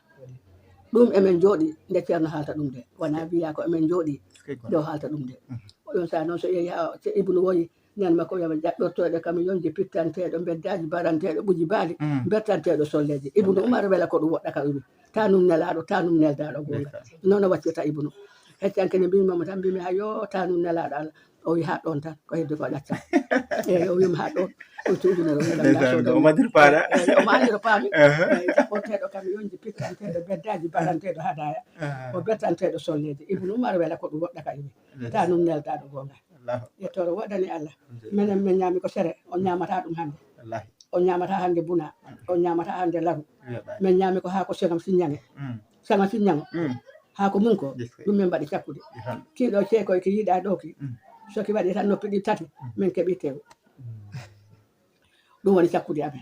Ɗum emen njooɗi nde Ceerno haalta ɗum de. Wonaa wiya ko emen njooɗi nde o haalta ɗum de. Oɗon sahaa noon so yehi haa Ibnu woyi, nan makko wiyama jaɓɓorteeɗo kamiyonji, pittanteeɗo mbeddaaji, baranteeɗo ɓuji baali, bertanteeɗo solleeji. Ibnu Umar wela ko ɗum woɗɗa ka wimi. Tanum Nelaaɗo, tanum neldaaɗo goonga. Noon o waccirta Ibnu. Heccanke ne mbimi mamo tan, mbimi, "Hayo, tanum Nelaaɗo Allah." O wi, "Haa ɗoon tan, ko heddi ko ɗacca." Eeyi, o wima, "Haa ɗoon." O cuuɗi no, o wi, "Ndeysaan, o majjir paala. Eeyi, o majjir paami." Eeyi, jaɓɓorteeɗo kamiyonji, pittanteeɗo beddaaji, baranteeɗo hadaaya. O bettanteeɗo solleeji. Ibnu Umar wela ko ɗum woɗɗa ka wimi. Tanum neldaaɗo goonga. Yettoore woodani Allah. Menen min ñaami ko sere, on ñaamata ɗum hannde. On ñaamata hannde buna, on ñaamata hannde laru. Min ñaami ko haako sega siññange. Sega siññango. Haako mum ko, ɗum min mbaɗi cakkude. Kii ɗo ceekoy ki yiɗa ɗo ki. So ki waɗi tan noppi ɗi tati, min keɓi tew. Ɗum woni cakkude amen.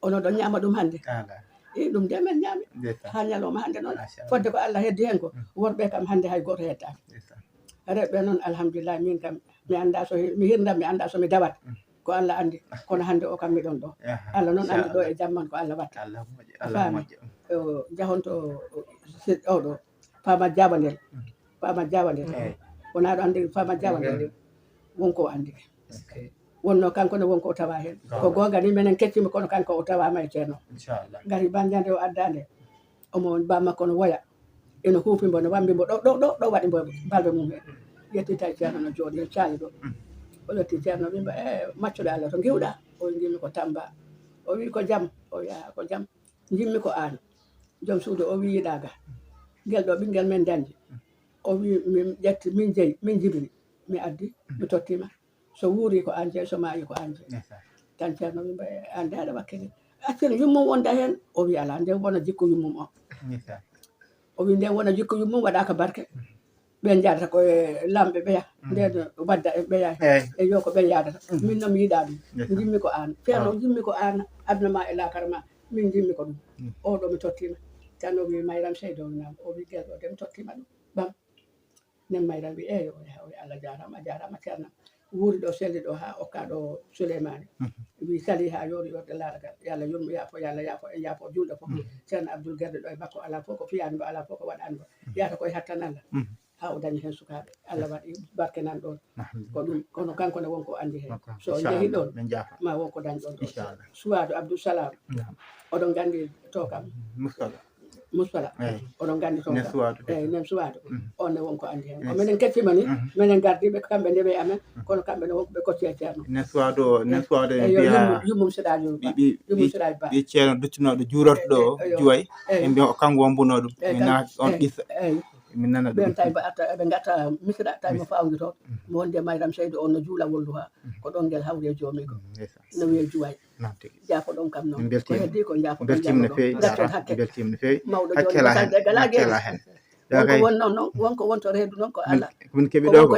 Onon ɗon ñaama ɗum hannde? Ala. I ɗum de min ñaami. Ndeysaan. Haa ñalawma hannde noon. Machallah. Fodde ko Allah heddi heen ko, worɓe kam hannde hay gooto heddaani. Ndeysaan. Rewɓe noon, alhamdulillah, min kam, mi anndaa so hi-, mi hirndan, mi anndaa so mi dawat. Ko Allah anndi, kono hannde o kam miɗon ɗo. Aha, Allah noon anndi ɗo e jamman ko Allah watta. Allah moƴƴo, a Allah faami? Moƴƴo. O jahon to, o, si-, oɗo, Faama Jaabandel. Faama Jaabandel. Wonaa ɗo anndi Faama Jaabandel. Won ko anndi. Wonno kanko ne won ko o tawa heen. Ko goonga ni menen keccimo kono kanko o tawaama e Ceerno. Inchallah. Ngari banjande o addaande. Omo bamma kono woya. Eno huufi mbo, no wambi mbo, ɗo, ɗo, ɗo, ɗo waɗi mbo balbe mum he. Yetti tawi Ceerno no jooɗi he caali ɗo. O yetti Ceerno, wimba, "E, maccuɗo Allah, to ngiwɗa?" O wi, "Ngimmi ko Tamba." O wi, "Ko jam?" O wi, "A, ko jam. Njimmi ko aan. Joom suudu o wi, yiɗaa ga. Ngel ɗo ɓinngel men dañde." O wi, "Min ƴetti, min jeyi, min jibini. Mi addi, mi tottima. So wuuri ko aan jeyi, so maayi ko aan jeyi." Ndeysaan. Tan Ceerno wi mba an de aɗa wakkili. Accen yummum wonda heen. O wi alaa, nden wona jikko yummum o. O wi nden wona jikko yummum waɗaaka barke. Ɓen njaadata ko e lamɓe ɓeya. Nden wadda e ɓeya. E yo ko ɓen yaadata. Min noon mi yiɗaa ɗum. Njimmi ko aan. Ceerno, njimmi ko aan. Aduna ma e laakara ma. Min njimmi ko ɗum. O ɗo mi tottiima. Tan o wi Mayram Seydo nam. O wi gel ɗo de mi tottiima ɗum. Ɓam. Nen Mayram wi eeyo o yaha o wi Allah jaaraama, a jaaraama Ceerno. Wuuri ɗo selli ɗo haa okka ɗo Suleymaani. Wi sali haa yoori yorde laaragal. Yo Allah yurmo yaafo, yo Allah yaafo en yaafo julɗo fof. Ceerno Abdul Gerde ɗo e makko alaa fof ko fiyaani mbo, alaa fof ko waɗaani mbo. Yahata koye hattan Allah. Haa o dañi heen sukaaɓe. Allah waɗi barke nan ɗoon. Ko ɗum, kono kanko ne won ko anndi heen. So o jehi ɗoon, ma won ko dañ ɗoon ɗoon. Suwaadu Abdul Salaam. Oɗon nganndi to kam. Musfala. Oɗon nganndi to kam. Eyi, nen Suwaadu. On ne won ko anndi heen. Ko minen kettima ni, minen gardiiɓe ko kamɓe ndewe amen, kono kamɓe ne wonɓe ko ceeceerno. Nen Suwaadu o, nen Suwaadu en mbiya yummum Siraaji Ba. Yummum Siraaji Ba. Ɓi ceerno duttunooɗo juurorto ɗo o, Juway. En mbiya ko kanko wombuno ɗum. Min nana on qissa. Eyi. Min nana ɗum. Ɓen tawi mba arta, eɓe ngarta Misira, tawi mo fawgi toon. Mo wonde Mayram Seydi on no juula wollu ha. Ko ɗon ngel hawri e joomi ko. No wiye Juway. Noon tigi. Jaafo ɗon kam noon. Min mbeltiima. Ko heddi ko jaafo ɗon. Mbeltiima no feewi. Jaafo hakke. Mbeltiima no feewi. Mawɗo jooni ko sañde gala geɗe. Wonko won noon, noon, wonko won to reedu noon ko Allah. Min keɓi ɗo ko,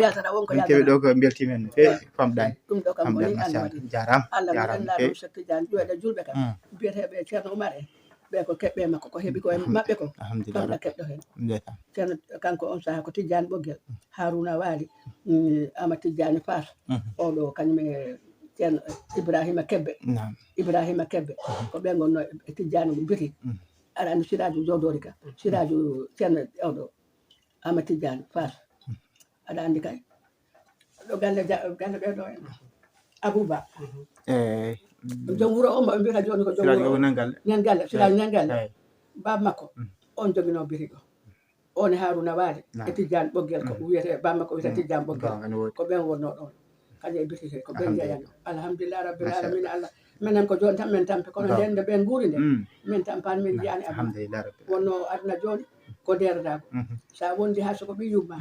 min keɓi ɗo ko mbeltiima en no feewi. Famɗani. Ɗum ɗo kam woni Allah waɗi. Jaaraama. Allah waɗi. Ɗum Seeɗ Tijaan Juway ɗo julɓe kam. Biyeteeɓe Ceerno Umar en. Ɓe ko keɓɓe makko, ko heɓi ko e maɓɓe ko. Alhamdulillah. Famɗa keɓɗo heen. Ndeysaan. Ceerno kanko on saha ko Tijaan Ɓoggel, Haruna Waali, Ama Tijjaani Faas. Oɗo kañum e Ceerno Ibrahima Kebbe. Ibrahima Kebbe. Ko ɓe ngonno e Tijjaani ko Biti. Aɗa anndi Siraaju Jodori ka. Siraaju Ceerno oɗo Ama Tijjaani Faas. Aɗa anndi kay. Ɗo galle ja-, galle ɓe ɗo en. Abuba. Eyi. Joom wuro o mbo ɓe mbiyata jooni ko joom wuro o. Nen galle. Nen galle, Siraaju Nen galle. Baaba makko. On joginoo birigo. On e Haruna Waali. E Tijjaan Ɓoggel ko wiyetee, baaba makko wiyetee Tijjaan Ɓoggel. Ko ɓen wonnoo ɗon. Kañum e bitete, ko ɓen njeyano. Alhamdulillah Rabbil Alamina, Allah. Minen ko jooni tan min tampi, kono nden nde ɓen nguuri nde, min tampaani, min njiyaani aduna. Alhamdulillah Rabbil Alamina. Wonnoo aduna jooni, ko ndeeroɗaa ko. Sa wondi haa so ko ɓiyum ma,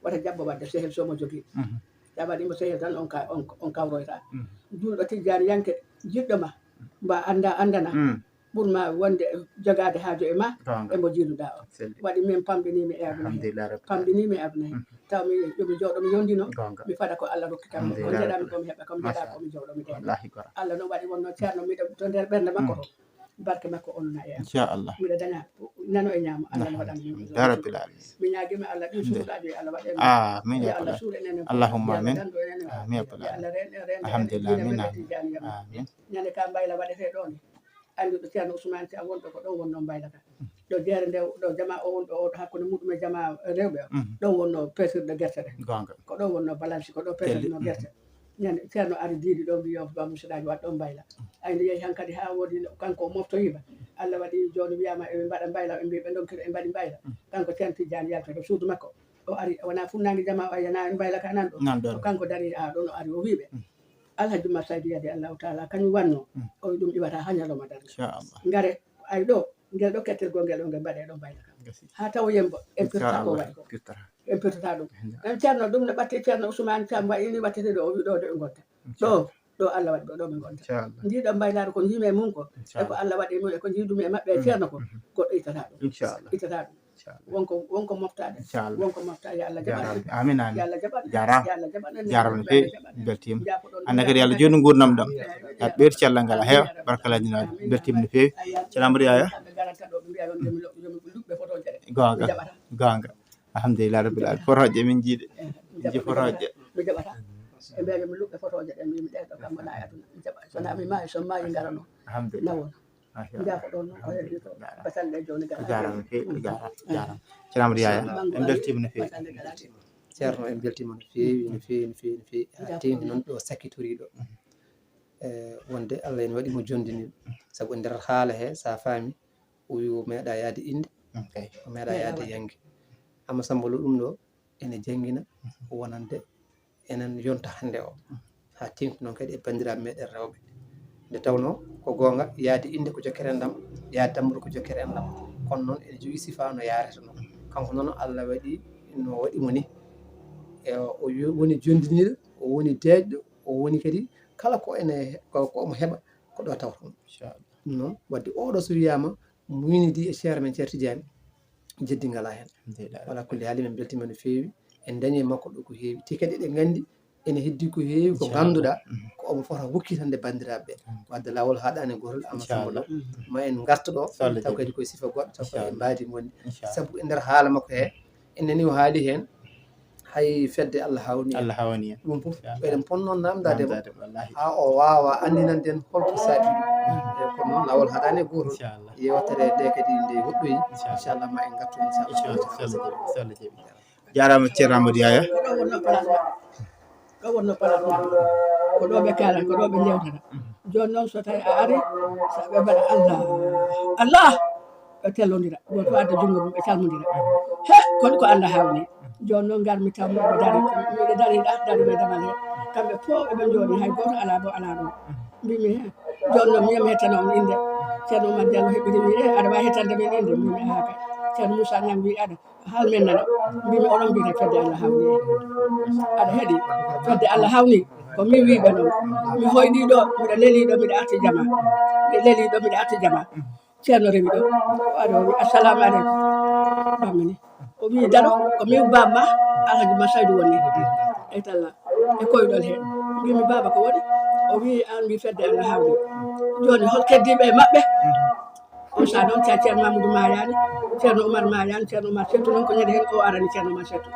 wata jabbo wadde sehel so mo jogii. Sa waɗii mo sehel tan, on ka-, on, on kawroyta. Julɗo Tijjaani yanke, jiɗɗo ma, mba annda, anndana. Ɓur ma wonde jogaade haaju e ma, e mo jiiduɗaa o. Waɗi min pamɗiniimi e aduna hee. Pamɗiniimi e aduna hee. Taw mi, yo mi jooɗo, mi yondino, mi faɗa ko Allah rokki kam. Ko njeɗami ko mi heɓa, ko mi jeɗa ko mi jooɗo, mi deena. Allah noon waɗi wonno Ceerno, miɗo to nder ɓernde makko to. Barke makko on na e am. Inchallah. Miɗo daña nano e ñaamo, Allah no waɗan min. Ya Rabbil Alamin. Mi ñaagima Allah ɗin suuɗaajo yo Allah waɗe. Amin ya Allah. Suuɗe nene. Allahumma amin. Amin ya Allah. Alhamdulillah. Amin. Amin. Ñande ka mbayla waɗetee ɗo ni. Annduɗo Ceerno Ousmane Thiam wonɗo ko ɗon wonno mbayla ka. Ɗo jeere nde, ɗo jama o wonɗo o, hakkunde muɗum e jama rewɓe o. Ɗon wonno peesirɗe gerte ɗe. Goonga. Ko ɗo wonno balansi, ko ɗo peesirno gerte. Ñande Ceerno ari diidi ɗo, mbi yo ba musidaajo waɗ ɗon mbayla. Ay nde yehi hankadi haa woodi kanko o moftoyiima. Allah waɗi jooni wiyaama eɓe mbaɗa mbayla, ɓe mbi ɓe ndonkira ɓe mbaɗi mbayla. Kanko Ceerno Tijjaani yalta to suudu makko. O ari, wona funnaange jama o, ay, na en mbayla ka nan ɗo. Nan ɗo. Ko kanko dari, a ɗon o ari, o wii ɓe. Alhaji Umar Saydu yadi Allahu taala kañum wanno. O wi ɗum iwata ha ñalawma darnga. Inchallah. Ngare ay ɗo, ngel ɗo kettirgol ngel ɗo ngel mbaɗe ɗo mbayla kam. Gasi. Ha tawoyen bo, en pirta ko waɗi ko. Pirtata. En pirtata ɗum. Ɗan Ceerno ɗum no ɓatti Ceerno Ousmane Thiam wa ini wattete ɗo, o wi ɗo de ɓe ngonta. Ɗo, ɗo Allah waɗi ɗo, ɗo ɓe ngonta. Inchallah. Ndi ɗo mbaylaare ko njiimi e mum ko, e ko Allah waɗi e mum, e ko njiidumi e maɓɓe e Ceerno ko, goɗɗo itata ɗum. Inchallah. Itata ɗum. Wonko, wonko moftaade. Inchallah. Wonko mofta, yo Allah jaɓan en. Amin, amin. Yo Allah jaɓan en. Jaaraama. Yo Allah jaɓan en. Jaaraama no feewi. Beltiima. Annda kadi yo Allah juutnu nguurndam ɗam. Eyi. Ɓeytu cellal ngal, a heewa. Barkalaaji no. Beltiima no feewi. Ceerno Amadou Yaya. Kamɓe garanta ɗo, ɓe mbiya ɗon, yo mi lo-, yo mi luɓɓe fotooje ɗe. Goonga. Mi jaɓata. Goonga. Alhamdulillah Rabbil Alamin. Fotooje min njiiɗe. Eyi. Mi jaɓata. Fotooje. Mi jaɓata. Ɓe mbiya yo mi luɓɓe fotooje ɗe, mi, mi ɗe ɗo kam wona e aduna. Mi jaɓa. So na mi maayi, so maayi ngarano. Alhamdulillah. Nawon. Machallah. Njaafo ɗon noon ko heddi ko. Basalle jooni gara. A jaaraama no feewi, a jaaraama, a jaaraama. Ceerno Amadou Yaya, en mbeltiima no feewi. Basalle gara. Ceerno, en mbeltiima no feewi, no feewi, no feewi, no feewi. Haa teeŋti noon ɗo sakkitori ɗo. E, wonde Allah ene waɗi mo jondini. Sabu e nder haala he, so a faami, o wi o meeɗa yaade innde, o meeɗa yaade yannge. Amma Samba Lo ɗum ɗo, ene janngina, wonande enen yonta hannde o. Haa teeŋti noon kadi e banndiraaɓe meɗen rewɓe. Nde tawnoo ko goonga, yaade innde ko jokkere enɗam, yaade dammuɗe ko jokkere enɗam. Kono noon ene jogii sifaa no yaarata noon. Kanko noon Allah waɗi no waɗi mo ni. E, o yo-, woni jonndiniiɗo, o woni deeƴɗo, o woni kadi kala ko ene, ko, ko omo heɓa, ko ɗo tawata ɗum. Ɗum noon, wadde oɗo so wiyaama muynidi e ceerno men Ceerno Tijaani, jeddi ngalaa heen. Alhamdulillah. Wala kulli haali, min mbeltiima no feewi. En dañi e makko ɗo ko heewi. Te kadi eɗen nganndi ene heddi ko heewi ko ngannduɗaa ko omo fota wukkitande banndiraaɓe ɓe. Wadde laawol haɗaani e gootol, Amadou Samba Lo. Ma en ngartu ɗo, taw kadi koye sifa goɗɗo, taw ko e mbaadi ngoni. Sabu e nder haala makko he, en nani o haali heen, hay fedde Allah hawni en. Allah hawni en. Ɗum fof eɗen ponno namdaade mo. Namdaade mo, wallahi. Haa o waawa anndinande en holko saabi ɗum. Eyi, kono noon laawol haɗaani e gootol. Inchallah. Yewtere nde kadi nde woɗɗoyi. Inchallah. Inchallah, ma en ngartu, inchallah. Inchallah, so Allah jaɓi, so Allah jaɓi. Jaaraama, Ceerno Amadou Yaya. Ko ɗo wonno place maɓɓe. Ɗo wonno place maɓɓe. Ko ɗo ɓe kaalata, ko ɗo ɓe ndewtata. Jooni noon so tawi a ari, so ɓe mbaɗa Allah, Allah, ɓe tellondira. Gooto fof adda junngo mum, ɓe calmondira. He, kono ko Allah hawni. Jooni noon ngarmi taw miɗo dari, miɗo dari ɗa, dari ɓe damal he. Kamɓe fof eɓe njooɗi, hay gooto alaa ɗo, alaa ɗo. Mbimi, he, jooni noon miyami hettana on innde. Ceerno Oumar Diallo heɓɓiti wi, e, aɗa waawi hettande min innde? Mbimi, aha kay. Ceerno Moussa Niang wi, aɗa haal men nana. Mbimi, onon mbiyata fedde Allah hawni. Aɗa heɗi? Fedde Allah hawni. Ko min wiiɓe noon. Mi hoyɗii ɗo, miɗo lelii ɗo, miɗo arti jama. Miɗo lelii ɗo, miɗo arti jama. Ceerno rewi ɗo. O ari, o wi, "Assalamu aleykum." Ɓammi ni. O wi, "Daro, ko min baaba ma, Alhaji Ma Saydu woni." E talla, e koyɗol he. Mbimi, "Baaba, ko woni?" O wi, "An mbi fedde Allah hawni. Jooni, hol keddiiɓe e maɓɓe?" On saa noon, Ceer-, Ceerno Mamadou Mayani, Ceerno Oumar Mayani, Ceerno Oumar Settu noon, ko ñande heen o arani Ceerno Oumar Settu.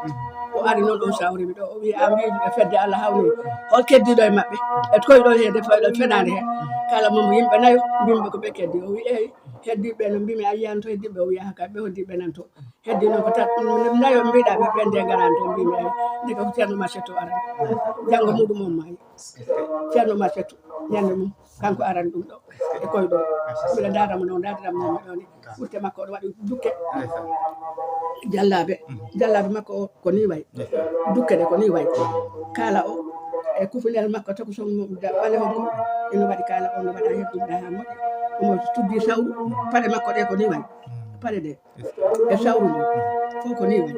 O ari noon on saa, o rewi ɗo, o wi, "An mbi fedde Allah hawni. Hol keddiiɗo e maɓɓe?" E koyɗol he, nde fayɗo fenaande he. Kala mo yimɓe nayo, mbimi ko ɓe keddi. O wi, "Eyi, heddiiɓe no mbimi a yiyan to heddiiɓe?" O wi, "Aha kay, ɓe heddiiɓe nan to." Heddi noon ko tan, nayo mbiɗa ɓe ɓen de ngarani toon, mbimi, "Eyi, nde ko Ceerno Oumar Settu arani. Janngo muɗum on maayi." Ceerno Oumar Settu, ñande mum, kanko arani ɗum ɗo, e koyɗol. Mbiɗa ndaaramo noon, ndaaramo noon, mi ɗo ni. Ɓurte makko oɗo waɗi dukke. Jallaabe, jallaabe makko o ko ni wayi. Dukke ɗe ko ni wayi. Kaala o, e kufunel makko, tokoson mum, da-, ɓalehon ko, ene waɗi kaala o, no waɗa heddum ɗa haa moƴƴi. Omo tuggi sawru, paɗe makko ɗe ko ni wayi. Paɗe ɗe. E sawru ndu fof ko ni wayi.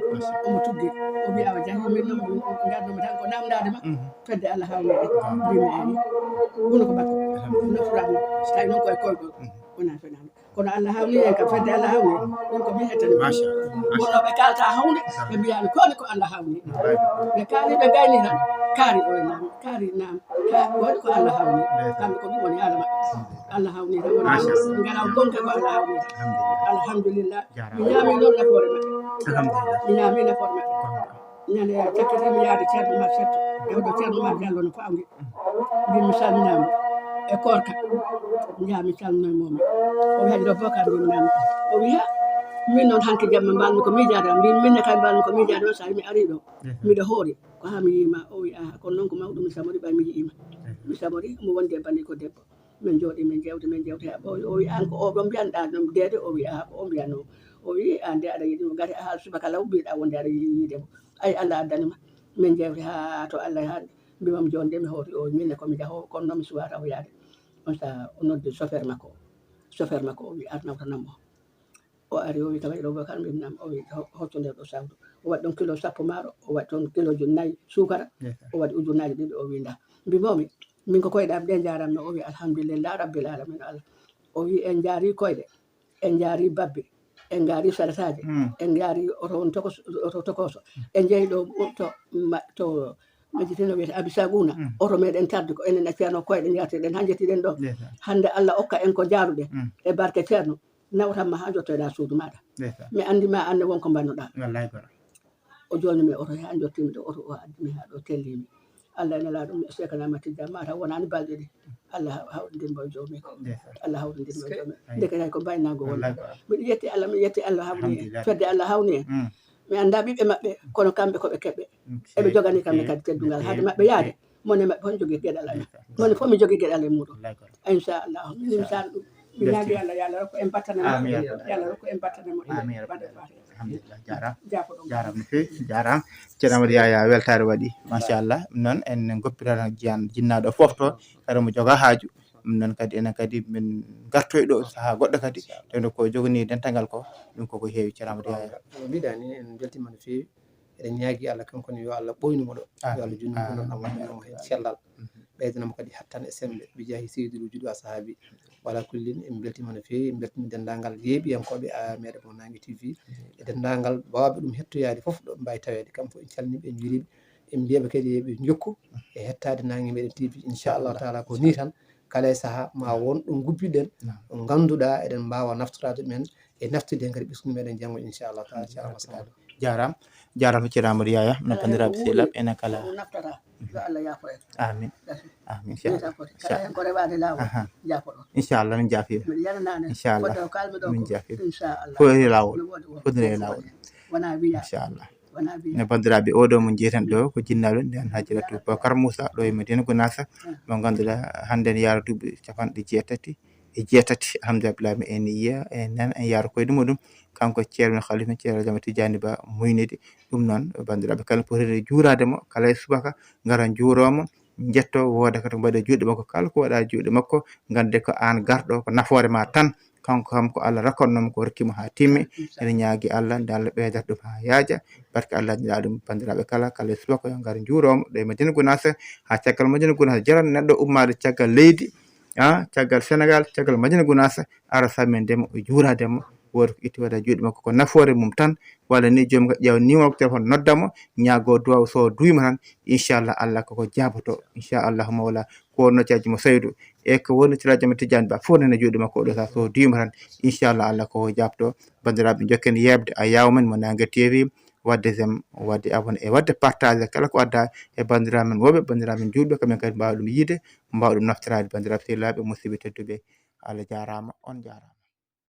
Omo tuggi, o wi, "Awa jahi min noon, ngarnomi tan ko namdaade ma." Fedde Allah hawni en, mbimi, "Eyi, kono ko makko, nafraama, tawi noon koye koyɗol, wonaa fenaande." Kono Allah hawni en kam, fedde Allah hawni en, ɗum ko mi hettani. Machallah. Wonno ɓe kalta hawde, ɓe mbiyaani ko woni ko Allah hawni. Ɓe kaali, ɓe gayni tan, kaari o e naam, kaari naam, ka-, ko woni ko Allah hawni. Kamɓe ko ɗum woni haala maɓɓe. Allah hawni tan, wona ngara bonka ko Allah hawni tan. Alhamdulillah. Mi ñaami noon nafoore maɓɓe. Mi ñaami nafoore maɓɓe. Ñande cakkitiimi yaade Ceerno Oumar Settu, e hoto Ceerno Oumar Diallo no faamdi. Mbimi, "Mi salminaama." E koorka, njaami calminoymomi. O wi, "Hajji Debbo, ka mbimi naam?" O wi, "Ha, min noon hanki jamma mbaɗmi ko miijaade am." Mbimi, "Min ne kay mbaɗmi ko miijaade on, so ari mi ari ɗo. Miɗo hoori, ko haa mi yiima." O wi, "Aha, kono noon ko mawɗum mi samori ɓay mi yiima." Mi samori, omo wondi e banndi ko debbo. Min njooɗi, min jewti, min jewti. O, o wi, "An ko o ɗo mbiyanɗa ɗum deede?" O wi, "Aha, ko o mbiyanno." O wi, "An de aɗa yiɗi mo, gati a haa subaka law mbiɗa wonde aɗa yiɗi yiide mo. Ay, Allah addani ma." Min jewti haa to Allah haa mbimam jooni de mi hooti o, min ne ko mi jaho, kono noon mi suwata o yaade. On saa o noddi chauffeur makko. Chauffeur makko o wi, "Ar nawtanam mo." O ari, o wi, "Ka wayi ɗo Bokar?" Mbimi, "Naam." O wi, "Ho-, hoccu nder ɗo sawdu." O waɗi ɗon kilo sappo maaro, o waɗi toon kilooji nayi suukara, o waɗi ujunnaaji ɗiɗi, o wi, "Ndaa." Mbimomi, "Min ko koyɗe am ɗe njaaramno." O wi, "Alhamdulillah rabbil alamin Allah." O wi, "En njaari koyɗe, en njaari babbe, en njaari sarataaji, en njaari oto on tokos-, oto tokooso. En njehi ɗo, to ma-, to majjitino wiyete Abisaguna, oto meɗen tardi ko enen e Ceerno koyɗe njartiɗen, haa njettiɗen ɗo. Hannde Allah okka en ko njaaruɗen e barke Ceerno. Nawtan ma haa njottoɗaa suudu maaɗa. Mi anndi ma annde won ko mbannoɗaa." Wallaahi kono. O jooni mi oto haa njottiimi ɗo, oto o addi mi haa ɗo tellii mi. Allah e Nelaaɗo mum e Seekana Ahmad Tijjaan, mataw wonaani balɗe ɗi. Allah ha-, hawrindir mo e joomi ko. Allah hawrindir mo e joomi. Ndeke hay ko mbaynaago won. Wallaahi ko. Miɗo yetti Allah, mi yetti Allah hawni en. Alhamdulillah. Fedde Allah hawni en. Mi anndaa ɓiɓɓe maɓɓe, kono kamɓe ko ɓe keɓɓe. Eɓe jogani kamɓe kadi teddungal. Hade maɓɓe yaade, mone maɓɓe fof njogii geɗal amen. Mone fof mi jogii geɗal e muɗum. Wallaahi ko. Inchallah. Min mi sal ɗum. Mi ñaagi Allah, yo Allah rokku en battane mo. Amin, ya Rabbi. Yo Allah rokku en battane mo. Amin, ya Rabbi. Baɗe faati. Alhamdulillah. Jaaraama. Jaaraama no feewi. Jaaraama. Ceerno Amadou Yaya, weltaare waɗi. Machallah. Ɗum noon, en ngoppirano jiyan-, jinnaaɗo fof to, kadi mo joga haaju. Ɗum noon kadi, enen kadi, min ngartoy ɗo sahaa goɗɗo kadi. Tawde ko joganii dental ngal ko, ɗum koko heewi, Ceerno Amadou Yaya. No mbiɗa ni, en mbeltiima no feewi. Eɗen ñaagi Allah kanko ne, yo Allah ɓooynu mo ɗo. Yo Allah junnu mo ɗo, Allah waɗan mo heen cellal. ɓeydanama kadi hattan e sembe bi jaahi seydil wujudi wa sahabi. Wala kullin, en mbeltima no feewi, en mbeltima denndaangal yeeɓiyankooɓe a meɗen mo nangi tv, e denndaangal bawɓe ɗum hettoyaade fof ɗo mbawi taweede. Kamɓe fof en calminiiɓe, en njuuriiɓe, en mbiyaɓe kadi ɓe njokku e hettaade nangi meɗen tv. Inchallahu taala ko ni tan, kala e saaha ma won ɗo ngubbiɗen, ɗo ngannduɗa eɗen mbawa naftoraade men e naftude kadi ɓesngu meɗen janngo. Inchallahu taala. Jarama. Jarama, jarama ceerno Amadou Yaya. No bandiraɓe sehilaɓe enen kala. Naftata. Yo Allah yaafo en. Amin. Amin. Inchallah. Kala hen ko rewaade laawol, jaafo ɗon. Inchallah, min jaafi. Mbiɗa yananaani. Inchallah. Fodde ko kalmi ɗo. Min jaafi. Inchallah. Fof e laawol. Fof e laawol. Wona wiya. Inchallah. Wona wiya. No bandiraɓe, oɗo mo jeeten ɗo ko jinnaɗo nden Hajiratu Bokar Moussa ɗo e Madina Gounass, mo ngannduɗaa hannde ne yaara duuɓi capanɗe jeetati e jeetati, alhamdulillah, mi eni yiya e nen en yaara koyɗe muɗum. Kanko ceerno khalifa ceerno Jama Tijani Ba muynidi. Ɗum noon, bandiraɓe, kala potiri juurade mo kala e subaka, ngara njuuroo mo, njetto wooda kadi ko mbaɗe juuɗe makko. Kala ko waɗa juuɗe makko, ngannde ko aan garɗo, ko nafoore ma tan. Kanko kam ko Allah rokkannoo mo, ko rokki mo haa timmi. Ene ñaagi Allah nde Allah ɓeydata ɗum haa yaaja. Barke Allah njiɗa ɗum. Bandiraɓe, kala kala e subaka yo ngar njuuroo mo ɗo e Madina Gounass, haa caggal Madina Gounass jaran neɗɗo ummaade caggal leydi, a caggal Sénégal, caggal Madina Gounass, ara samminde mo, juurade mo. Wooda ko itti waɗa juuɗe makko, ko nafoore mum tan. Walla ni joom ka ƴeewa numéro téléphone, nodda mo, ñaago duwaw, so duwima tan, inchallah Allah koko jaaboto. Inchallahu mawla. Ko wonno caaji mo Saydu e ko woni caaji mo Tijani Ba fof nana juuɗe makko oɗo sa so duwima tan, inchallah Allah koko jaaboto. Bandiraɓe, jokken yeɓde a yaw men mo Nange tv, wadde j'aime, wadde abonné e wadde partage kala ko adda e bandiraɓe men woɓɓe, bandiraɓe men juulɓe, kamɓe kadi mbawa ɗum yiide, mbawa ɗum naftorade. Bandiraɓe sehilaɓe, musidɓe tedduɓe, Allah jarama, on jarama.